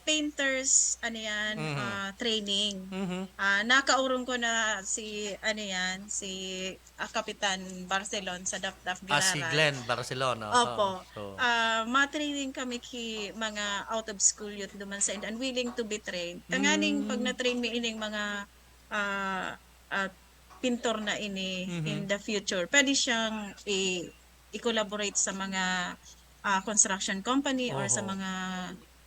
painters, ano yan, Mhm. ah, training. Mhm. Ah, nakaurong ko na si, ano yan, si ah, Kapitan Barcelon sa Dapdap, Ah, si Giraray. Glenn Barcelon, oo. Opo. So, Ah, ma-training kami ki mga out of school youth duman sa and willing to be trained. Tanganing pag Mm. na-train mi ining mga, ah, ah, pintor na ini Mhm. in the future, pwede siyang i-, i-collaborate sa mga, ah, construction company or sa Oho. mga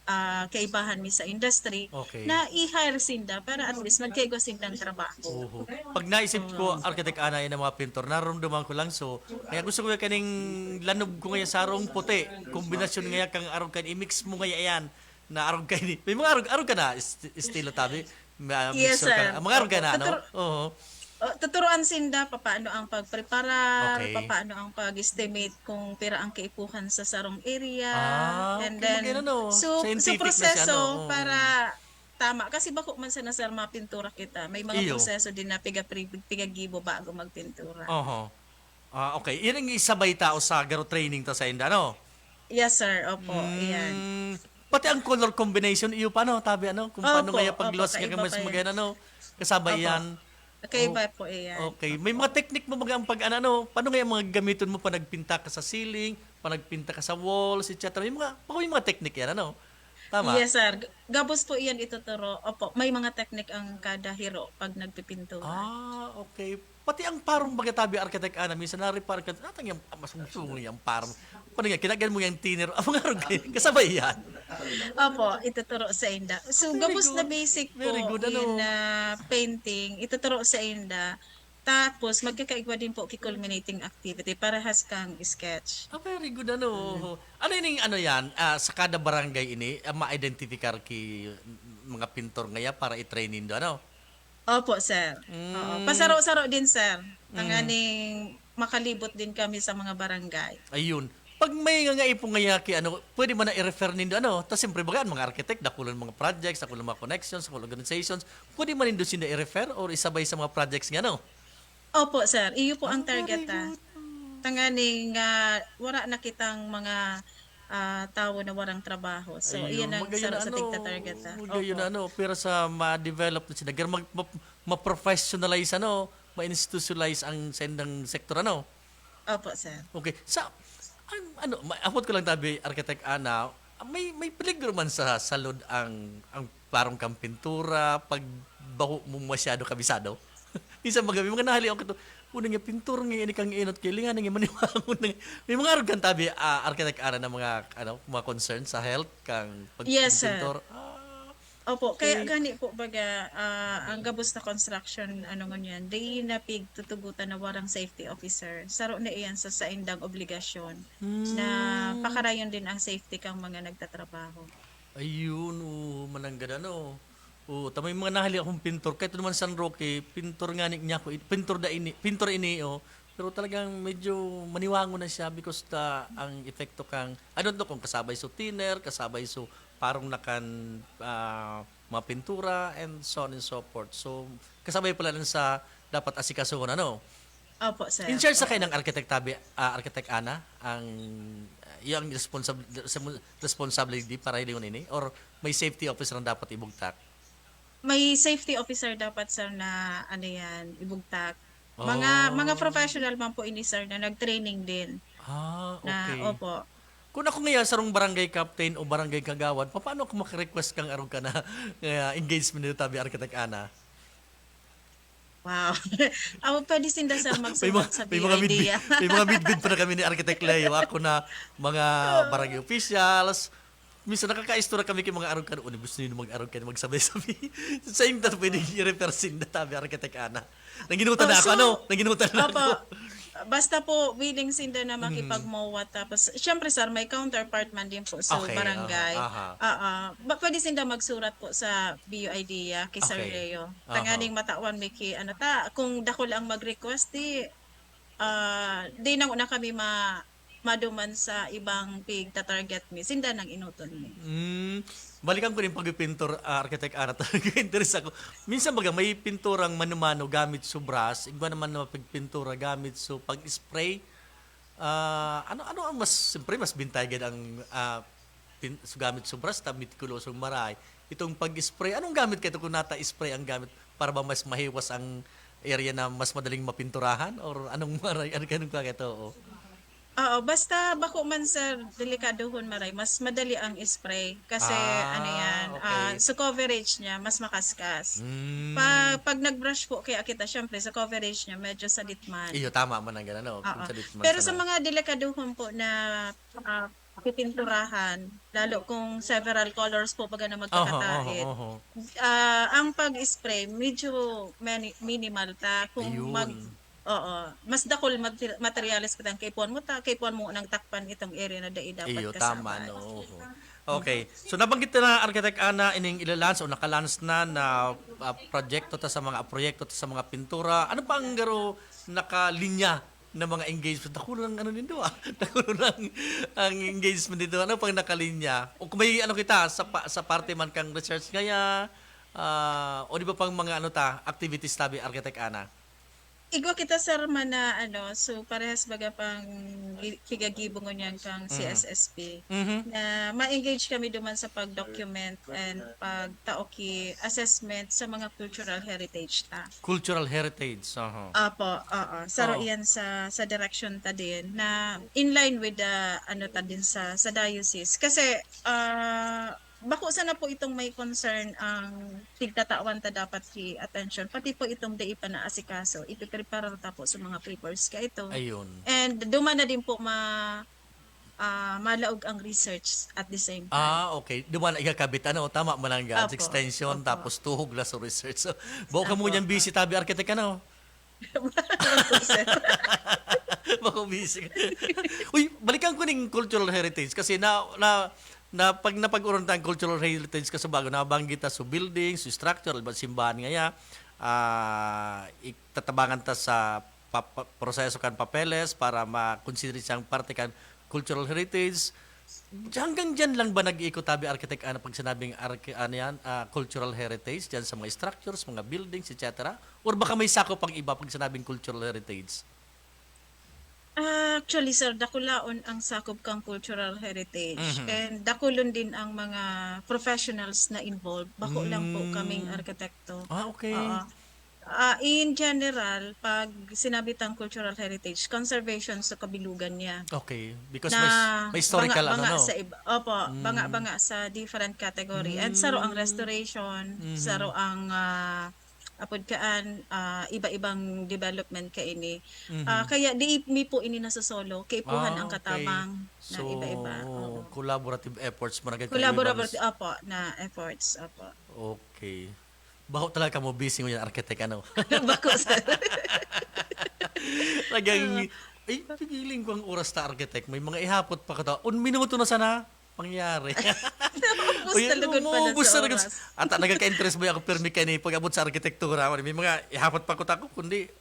ah, kaibahan mi sa industry Okay. na i-hire sinda para at least magkaigwa sindang trabaho. Oho. Pag naisip ko, Oo. Architect Ana, yan ang mga pintor, narumduman ko lang. So, kaya gusto ko kaning lanob ko ngayon sa arong puti. Kombinasyon ngayon kang arog kan i-mix mo ngayon yan. Na arog kan, may mga arog, arog ka na, est-, estilo tabi. Ma-, Yes, mixture ka sir. na. Mga arog ka Opo. na, no? Tutur-, Oo. Oh, tuturuan sinda papaano ang pagpreparar, Okay. papaano ang pag-estimate kung pira ang kaipuhan sa sarong area, Ah, and kumbaga then, yun, ano, so, so scientific na siya, proseso no? Oo. para tama. Kasi bako man sana, sir, mapintura kita. May mga Iyo. proseso din na piga-, pigagibo bago magpintura. Oho. Ah, okay. Yan ang isabay tao sa garo training ta sa inda, no? Yes, sir. Opo, iyan. Mm, pati ang color combination, iyo pa, no? Tabi, ano? Kung paano Opo, kaya opo, pagluwas niya kaiba kay mas pa yan. Magana, no? Kasabay Opo. yan. Kaiba Oh, po iyan. okay. May mga Opo. technique mo baga ang pag, ano, ano? Paano nga yung mga gamiton mo pa nagpinta ka sa ceiling, pa nagpinta ka sa walls, et cetera? May mga, baka may mga technique yan, ano? Tama? Yes, sir. G-, gabos po iyan ituturo. Opo, may mga technique ang kada hiro pag nagpipintura. Ah, okay. Pati ang parong baga tabi, Architect Ana, minsan na-repair ka, "Natang yang, ah, mas gusto mo yang parong." Paano nga, kinagan mo yang thinner, ang mga arog kayo, kasabay yan. Opo, ituturo sa inda. So, Very gabos na good. basic po Very good, ano? in, ah, painting, ituturo sa inda. Tapos, magkakaigwa din po ki culminating activity, parehas kang sketch. Ah, very good, ano? Mm. Ano yun yung, ano yan, ah, sa kada barangay ini, ah, ma-identify ki mga pintor ngaya para i-train nindo, ano? Opo, sir. Oo. Mm. Pasaro-saro din, sir. Mm. Tanganing makalibot din kami sa mga barangay. Ayun. Pag may nga, nga ipong ngaya ki, ano, pwede man na i-refer nindo, ano? Ta siyempre, baga, ang mga architect, dakulang mga projects, dakulang mga connections, dakulang organizations, pwede man nindo sinda i-refer or isabay sa mga projects nga, ano? Opo, sir. Iyo po ang Ah, very target, ah. good. Tanganing, ah, wala na kitang mga, ah, tawo na warang trabaho. So, Ayun, iyan ang magayon saro na sa ano, tigta-target, ah. magayon Opo. na ano, pero sa ma-develop na sila, gar-, mag-, ma-, ma-professionalize, ano, ma-institutionalize ang sendang sektor, ano? Opo, sir. Okay. Sa, an-, ano, ma-, abot ko lang tabi, Architect Ana, may, may peligro man sa salud ang, ang parang kang pintura, pag baho mo masyado kabisado? Minsan mga, may mga nahaliwan ko to, "Una nga pintor nga ini kang inot kay linga nga maniwangon na." May mga arog kan tabi, ah, Architect Ana, na mga, ano, mga concern sa health kang pag-, Yes, sir. pagpintor? Ah, Opo, kaya okay. gani po baga, ah, ang gabos na construction, ano ngunyan, dai na pigtutugotan na warang safety officer. Saro na iyan sa saindang obligasyon na Hmm. pakarayon din ang safety kang mga nagtatrabaho. Ayun, oo, mananggad ano. Oo, ta may mga nahali akong pintor. Kahit naman San Roque, pintor nga ni, niya ko, pintor da ini, pintor ini, oh. Pero talagang medyo maniwango na siya because ta, ang epekto kang, I don't know kung kasabay so thinner, kasabay so parang nakan, ah, mga pintura, and so on and so forth. So, kasabay pala dun sa dapat asikasuhon, ano? Opo, sir. In charge sa Opo. kayo ng architect, tabi, ah, Architect Ana, ang, yung responsab-, responsability para hilingon ini? Or may safety officer ang dapat ibugtak? May safety officer dapat, sir, na ano yan, ibugtak. Mga, Oh. mga professional man po ini, sir, na nag-training din. Ah, Na, okay. opo. Kung ako ngayon, sarong barangay captain o barangay kagawad, paano ako makarequest kang arog ka na, nga engagement nito, tabi, Architect Ana? Wow. Aw, pwede sinda, sir, May magsulat mga, sa may mga midbid, B I D. may mga midbid pa na kami ni Architect Leo. Ako na, mga Oo. barangay officials, Minsan nakakaistorya kami kay mga arog kan, "Ano, gusto niyo mag-arog kan magsabay-sabay?" Sainda pwedeng i-refer sinda, tabi, Architect Ana. Nanginutan na ako, ano? Nanginutan na ako. Basta po, willing sinda na makipag-MOA. Tapos, syempre, sir, may counterpart man din po sa barangay. Aha, aha. Oo. Ba, pwede sinda magsurat po sa B U I D I A, kay Sir Leo. Tanganing matawan mi ki, ano ta, kung dakul ang mag-request, di, ah, di na, na kami ma-, maduman sa ibang pigta-target mi, sinda nang inoton mi. Mm. Balikan ko ning pagpipintor, ah, Architect Ana, talaga interes ako. Minsan baga may pinturang mano-mano gamit so brush, igwa naman na pagpintura gamit so pag-spray. Ah, ano, ano ang mas, siyempre mas bintayan ang, ah, pin-, so gamit so brush, ta metikulosong maray. Itong pag-spray, anong gamit kayo kung nata-spray ang gamit para ba mas mahiwas ang area na mas madaling mapinturahan? Or anong maray, ano, ganun ka ito? Oo. Oo, basta bako man, sir, delikadohon maray, mas madali ang spray. Kasi, ano yan, ah, okay, sa coverage niya, mas makaskas. Mm. Pa, pag nag-brush po, kaya kita, syempre, sa coverage niya, medyo sadit man. Iyo, tama man ang ganun, no? Oo. Kung sadit man. Pero sa mga delikadohon po na, ah, pipinturahan, lalo kung several colors po, baga na magkakatait, oho, oho, ah, ang pag-spray, medyo mani-, minimal ta. Kung mag- Ayun. Oo. Mas dakul mate-, materyales pa tang kaipuhan mo ta, kaipuhan mo nang takpan itong area na dai dapat kasabay. Iyo, tama, no? Oho. Okay. So, nabanggit na, Architect Ana, ining ilalans o nakalans na, na, ah, proyekto ta sa mga, proyekto ta sa mga pintura. Ano pa ang garo nakalinya na mga engagement? Dakul ang ano nindo, ah. Dakul ang, ang engagement nindo. Ano pang nakalinya? O kung may ano kita sa pa-, sa parte man kang research ngaya, ah, o di ba pang mga ano ta, activities tabi, Architect Ana? Igwa kita, sir, man na, ano, so parehas baga pang gi-, kigagibo ngunyan kang, mhm, C S S P, mhm, na ma-engage kami duman sa pag-document and pagtao ki assessment sa mga cultural heritage ta. Cultural heritage, aha. Apo, oo. Saro, oo, iyan sa, sa direction ta din na in line with the, ano ta din sa, sa diocese. Kasi, ah, bako sana po itong may concern ang tigtatawan ta dapat ki attention, pati po itong dai pa naasikaso, ipipreparar ta po sa mga papers ka ito. Ayun. And duman na din po ma-, ah, malaog ang research at the same time. Ah, okay. Duman na ikakabit, ano, tama man ang, ah, apo, extension, apo, tapos tuhog na sa research. So, bako kamo, apo, niyang busy, ah, tabi, Architect, ano? Wala naman po, sir. Bako busy ka. Uy, balikan ko ning cultural heritage kasi na, na, na pag napag-uron tayong cultural heritage kasi bago nabanggit na so building, so structure, halimbawa simbahan ngaya, ah, itatabangan ta sa pa-, pa-, proseso kan papeles para ma-consider siyang parte kan cultural heritage. Hanggang diyan lang ba nag-iikot, tabi, Architect Ana, pag sinabing arki-, ano yan, ah, cultural heritage, diyan sa mga structures, mga buildings, et cetera? Or baka may sakop pang iba pag sinabing cultural heritage? Ah, actually, sir, dakulaon ang sakop kang cultural heritage. Mhm. And dakulon din ang mga professionals na involved. Bako lang po kaming, mm, arkitekto. Ah, okay. Oo. Ah, in general, pag sinabi tang cultural heritage, conservation sa kabilugan niya. Okay, because na may s-, may historical, banga, ano, banga no? Sa iba, opo, mm, banga, banga sa different category. And saro ang, mm, restoration, mhm, saro ang, ah, apod kaan, ah, iba-ibang development kaini. Mhm. Ah, kaya di mi po ini nasosolo, kaipuhan ang, ah, okay, katabang na iba-iba. So, oo, collaborative efforts mo na ganyan. Collaborative, opo, na efforts, opo. Okay. Bako talaga kamo busy ngunyan, Architect, ano? Bako, sir. Talagang, ah, ay, pigiling ko ang oras ta, Architect. May mga ihapot pa ko ta. Un minuto na sana, pangyayari. Naubos. Uy, na lugod pala, naubos sa na lugod oras. At, ah, nagkaka-interest ba ako, pirmi kaini, pag-abot sa arkitektura, may mga ihapot pa ko ta ko, kundi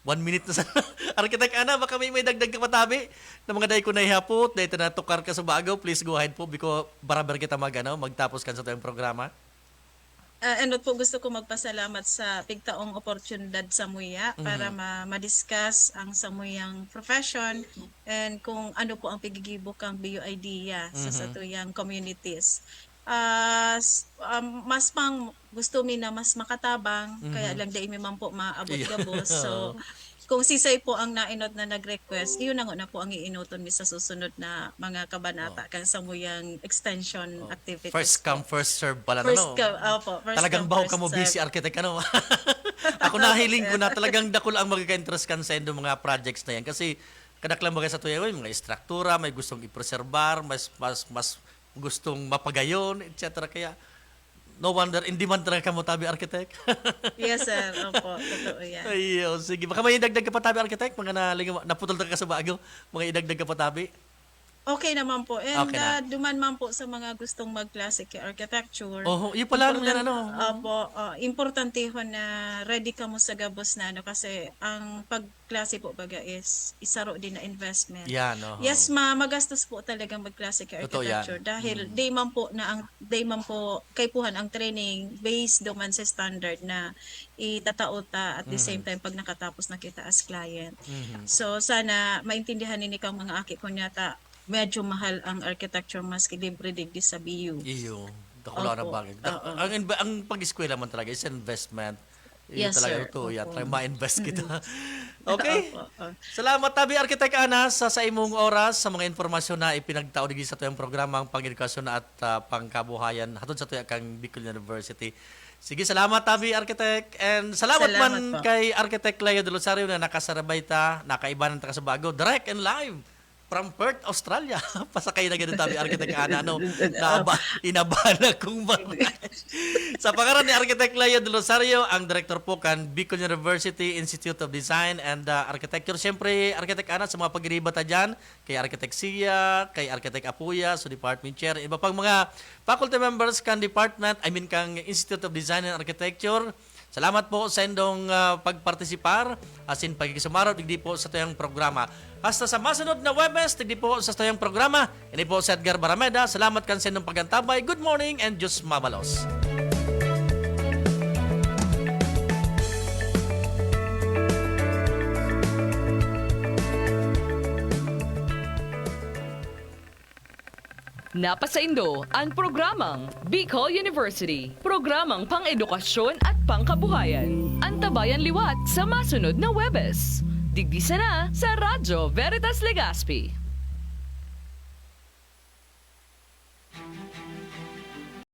one minute na sana. Architect Ana, baka may, may dagdag ka pa, tabi, na mga dai ko naihapot, dai ta natukar ka sa bago, please go ahead po, biko barabar kita mag, ano, magtapos kan satuyang programa. Ah, enot po, gusto ko magpasalamat sa pigtaong oportunidad samuya, mhm, para ma-, ma-discuss ang samuyang profession and kung ano po ang pigigibo kang B U I D I A sa, mhm, satuyang communities. Ah, s-, um, mas pang gusto mi na mas makatabang, kaya, mhm, lang dai mi man po maabot, iya, gabos. So, oo. Kung sisay po ang nainot na nag-request, iyon na nga na po ang iinoton mi sa susunod na mga kabanata, oo, kan samuyang extension, oo, activities. First come, po, first serve pala na, first, no? Come, opo, first, talagang come, baho first ka mo, serve. Busy architect, ano? Ako, nahiling ko na talagang dakul ang magka-interest kan sa indo mga projects na yan. Kasi kadaklan bagay sa tuya, may mga istruktura, may gustong ipreserbar, mas, mas, mas gustong mapagayon, et cetera. Kaya, no wonder, in demand talaga kamo tabi, Architect. Yes, sir. Opo, totoo yan. Ayun, sige. Baka may idagdag ka pa tabi, Architect? Mga nalingaw, naputol ka sa bago. Mga idagdag ka pa tabi? Okay naman po. And Okay na. Ah, duman man po sa mga gustong mag-classic architecture. Oho, yun pala, ano yan, Important- ano? Opo, ah, importante ho na ready ka mo sa gabos na ano kasi ang pag-classic po baga is isaro din na investment. Yan, oho. Yes, ma, magastos po talaga mag-classic Totoo yan. Architecture dahil Mm. di man po na ang di man po kaipuhan ang training based duman sa standard na itatao ta at the Mhm. same time pag nakatapos na kita as client. Mhm. So sana maintindihan nini kang mga aki ko niya ta medyo mahal ang architecture maski libre digdi sa B U. Iyo, dakula na Opo. bagay. Dak- Oo. ang, inv- ang pag-eskwela man talaga is investment. Iyo Yes, talaga sir. Ito, yan. Opo. Try ma-invest kita. Okay? Opo, opo. Salamat tabi, Architect Ana, sa saimong oras, sa mga impormasyon na ipinagtao digdi sa tuyang programa, ang pang-edukasyon at ah, pangkabuhayan, hatod sa tuya kang Bicol University. Sige, salamat tabi, Architect. And salamat, Salamat man po. Kay Architect Leo de Rosario na nakasarabay ta, nakaibanan ta ka sa bago. Direct and live from Perth, Australia. Pasakay na ganun tabi, Architect Ana, no? Naaba, inabala kong mga. Sa pangaran ni Architect Leo de Rosario, ang director po kan Bicol University Institute of Design and uh, Architecture. Siyempre, Architect Ana, sa mga pagiriba ta dyan, kay Architect Sia, kay Architect Apuya, so department chair, iba pang mga faculty members kan department, I mean, kang Institute of Design and Architecture. Salamat po sa indong ah, pagpartisipar asin pagkikisumarot digdi po sa tuyang programa. Hasta sa masunod na Webes, digdi po sa tuyang programa. Ini po si Edgar Barameda. Salamat kan sa indong pagantabay. Good morning and Diyos mabalos. Napasaindo ang programang Bicol University, programang pang-edukasyon at pangkabuhayan. Antabayan liwat sa masunod na Webes. Digdi sana sa Radyo Veritas Legazpi.